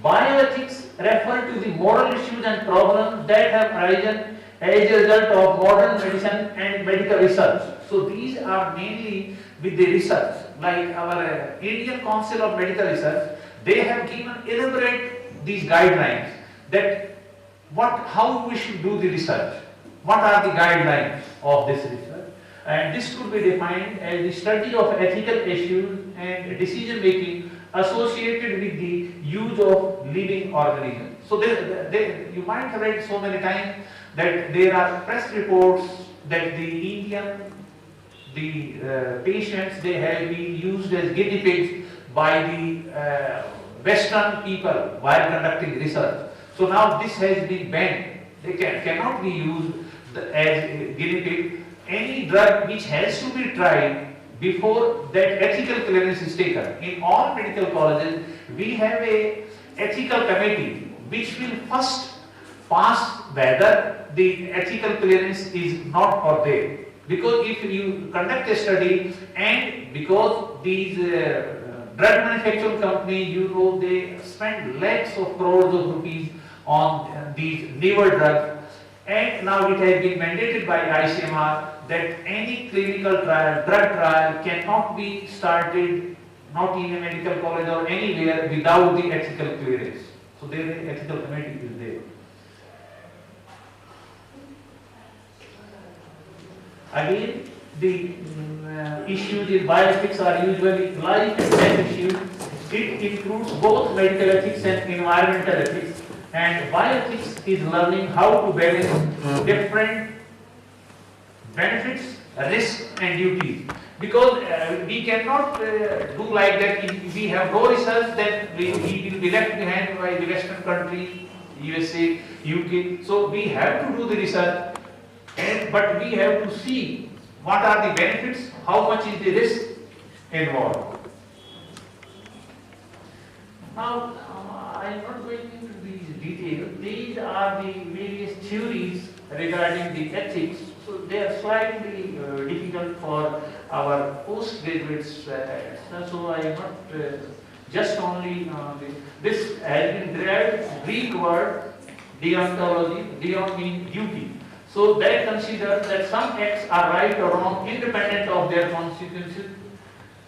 Bioethics refer to the moral issues and problems that have arisen as a result of modern medicine and medical research. So these are mainly with the research, like our uh, Indian Council of Medical Research, they have given elaborate these guidelines that what, how we should do the research, what are the guidelines of this research, and this could be defined as the study of ethical issues and decision making associated with the use of living organisms. So they, they, you might have read so many times that there are press reports that the Indian the uh, patients, they have been used as guinea pigs by the uh, Western people while conducting research. So now this has been banned. They can, cannot be used the, as guinea pig. Any drug which has to be tried before that ethical clearance is taken. In all medical colleges, we have a ethical committee which will first pass whether the ethical clearance is not or there. Because if you conduct a study and because these uh, drug manufacturing company, you know, they spend lakhs of crores of rupees on uh, these newer drugs, And now it has been mandated by I C M R that any clinical trial, drug trial cannot be started, not in a medical college or anywhere, without the ethical clearance. So there is ethical committee is there. Again, the mm, uh, issues in bioethics are usually life and death issues. It includes both medical ethics and environmental ethics. And bioethics is learning how to balance different benefits, risks, and duties. Because uh, we cannot uh, do like that. If we have no research, then we, we will be left behind by the Western country, U S A, U K. So we have to do the research, and but we have to see what are the benefits, how much is the risk involved. Now, uh, I am not going into these details. These are the various theories regarding the ethics. So they are slightly uh, difficult for our postgraduates. Uh, so I am not uh, just only uh, the, this has been derived Greek word deontology. Deon means duty. So they consider that some acts are right or wrong independent of their consequences.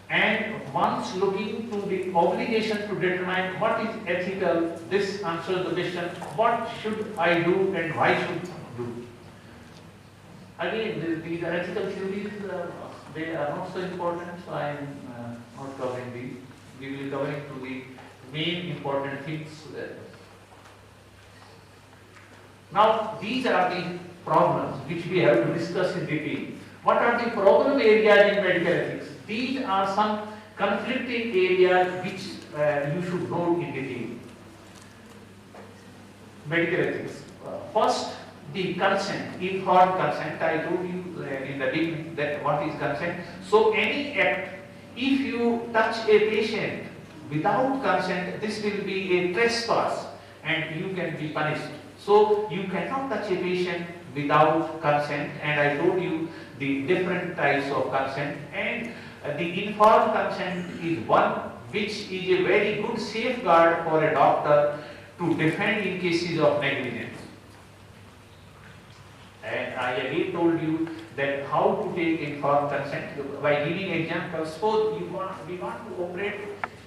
And once looking to the obligation to determine what is ethical, this answers the question, what should I do and why should I do? Again, the- these ethical theories, uh, they are not so important, so I am uh, not covering these. We will covering to the main important things. Uh, Now, these are the problems which we have to discuss in detail. What are the problem areas in medical ethics? These are some conflicting areas which uh, you should know in detail. Medical ethics. Uh, first, the consent, informed consent. I told you uh, in the beginning that what is consent. So, any act, if you touch a patient without consent, this will be a trespass and you can be punished. So you cannot touch a patient without consent, and I told you the different types of consent, and uh, the informed consent is one which is a very good safeguard for a doctor to defend in cases of negligence. And I again told you that how to take informed consent by giving examples. Suppose you want, we want to operate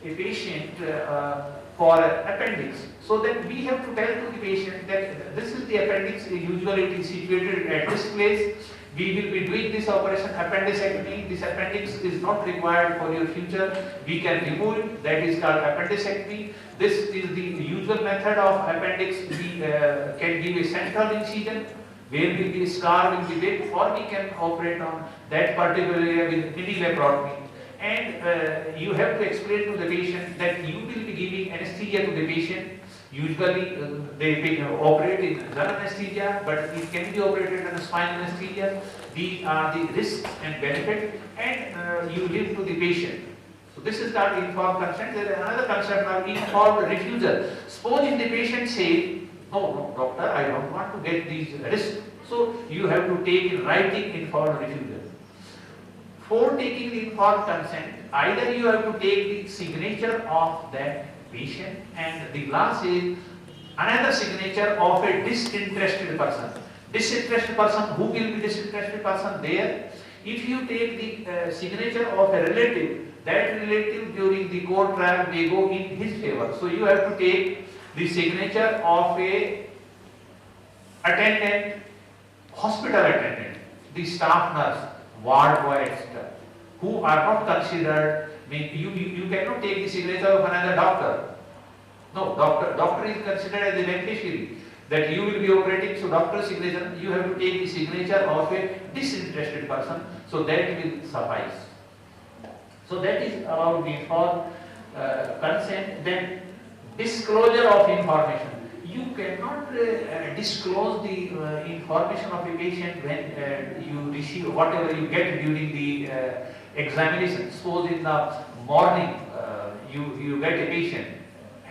a patient uh, for appendix. So then we have to tell to the patient that this is the appendix, usually it is situated at this place. We will be doing this operation appendectomy. This appendix is not required for your future. We can remove it. That is called appendectomy. This is the usual method of appendix. We uh, can give a central incision where will be scar will be big, or we can operate on that particular area with mini laparotomy. And uh, you have to explain to the patient that you will be giving anesthesia to the patient. Usually uh, they uh, operate in general anesthesia, but it can be operated under spinal anesthesia. These are the risks and benefits, and uh, you leave to the patient. So this is called informed consent. There is another concept called informed refusal. Supposing the patient says, "No, no, doctor, I don't want to get these risks." So you have to take in writing informed refusal. For taking the informed consent, either you have to take the signature of that patient, and the last is another signature of a disinterested person. Disinterested person, who will be disinterested person there? If you take the uh, signature of a relative, that relative during the court trial may go in his favor. So you have to take the signature of a attendant, hospital attendant, the staff nurse, ward boy, et cetera, who are not considered. Mean, you, you, you cannot take the signature of another doctor. No, doctor, doctor is considered as a beneficiary. That you will be operating, so doctor signature, you have to take the signature of a disinterested person, so that will suffice. So that is about the informed uh, consent. Then disclosure of information. You cannot uh, disclose the uh, information of a patient when uh, you receive whatever you get during the uh, examination. Suppose in the morning uh, you, you get a patient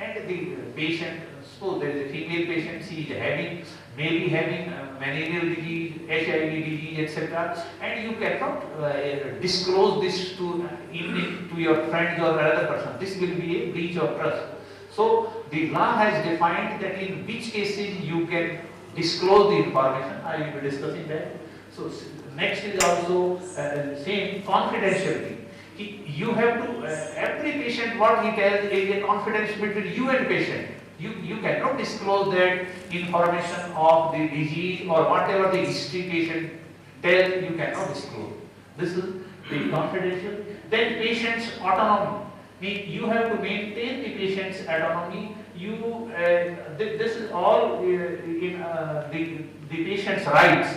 and the patient, suppose there is a female patient, she is having, maybe having uh, malarial disease, H I V disease, et cetera. And you cannot uh, disclose this to uh, even to your friends or another person. This will be a breach of trust. So the law has defined that in which cases you can disclose the information. I will be discussing that. So s- next is also uh, same confidentiality. He- You have to uh, every patient what he tells is a confidence between you and patient. You you cannot disclose that information of the disease or whatever the history patient tells. You cannot disclose. This is the confidential. Then patient's autonomy. Mean you have to maintain the patient's autonomy. You uh, th- this is all uh, in uh, the the patient's rights.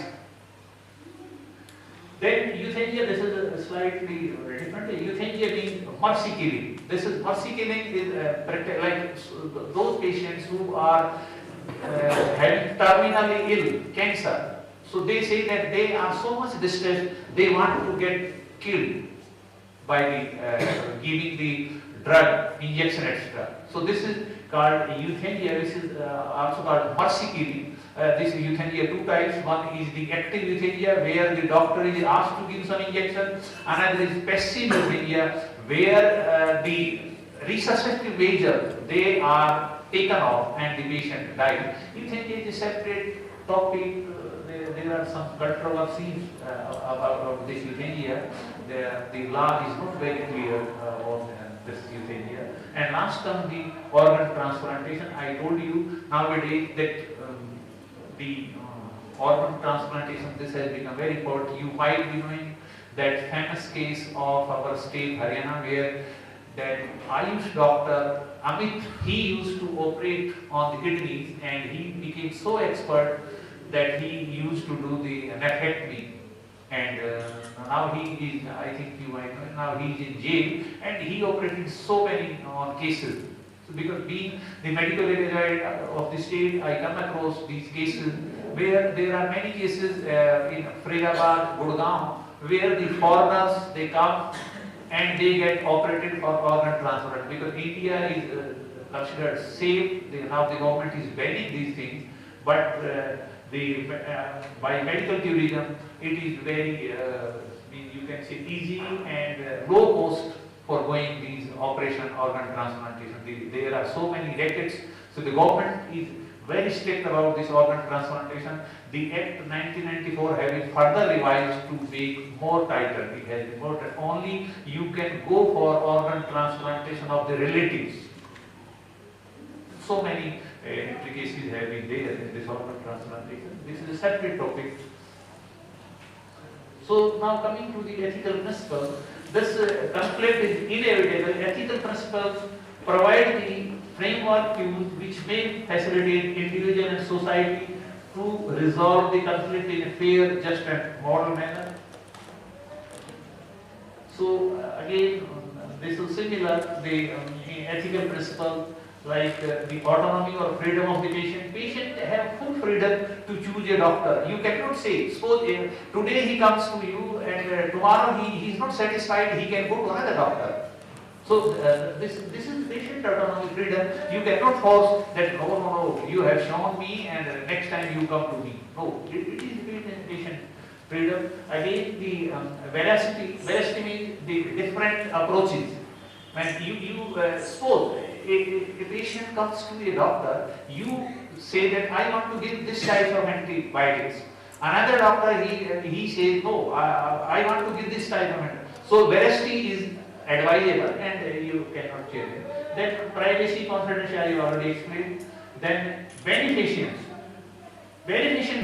Then euthanasia, this is a slightly different. Euthanasia means mercy killing. This is mercy killing is uh, practi- like s- those patients who are uh, having terminally ill cancer. So they say that they are so much distressed, they want to get killed by the uh, giving the drug, injection, et cetera. So this is called euthanasia, which is uh, also called mercy killing. Uh, this euthanasia two types. One is the active euthanasia, where the doctor is asked to give some injection. Another is passive euthanasia, where uh, the resuscitative measure they are taken off and the patient dies. Euthanasia is a separate topic. Uh, there, there are some controversies uh, about, about this euthanasia. The, the law is not very clear uh, on uh, this euthanasia. And last term, the organ transplantation. I told you nowadays that um, the uh, organ transplantation, this has become very important. You might be knowing that famous case of our state Haryana, where that Ayush doctor Amit, he used to operate on the kidneys, and he became so expert that he used to do the nephrectomy. And uh, now he is, I think you might know, now he is in jail, and he operated so many on cases. So because being the medical advisor of the state, I come across these cases where there are many cases uh, in Faridabad, Gurgaon, where the foreigners, they come and they get operated for organ transplant, because India is uh, considered safe. They, now the government is banning these things, but uh, the uh, by medical tourism, it is very uh, I mean, you can say easy and uh, low cost for going these operation organ transplantation. The- There are so many rackets. So the government is very strict about this organ transplantation. The Act nineteen ninety-four has been further revised to make more tighter. It has been more tighter. Only you can go for organ transplantation of the relatives. So many uh, intricacies have been there in this organ transplantation. This is a separate topic. So now coming to the ethical principle, this uh, conflict is inevitable. Ethical principles provide the framework cues which may facilitate individual and society to resolve the conflict in a fair, just and moral manner. So uh, again, um, this is similar, the um, ethical principle like uh, the autonomy or freedom of the patient. Patient have full freedom to choose a doctor. You cannot say, suppose uh, today he comes to you and uh, tomorrow he, he is not satisfied, he can go to another doctor. So uh, this this is patient autonomy freedom. You cannot force that no no no you have shown me and uh, next time you come to me. No, it, it is patient patient freedom. Again, the um, veracity, veracity means the different approaches. When you, you uh, suppose a, a, a patient comes to a doctor, you say that I want to give this type of antibiotics. Another doctor, he, he says, no, I, I want to give this type of antibiotics. So veracity is advisable and uh, you cannot change it. Then privacy, confidentiality, I already explained. Then beneficence. Beneficence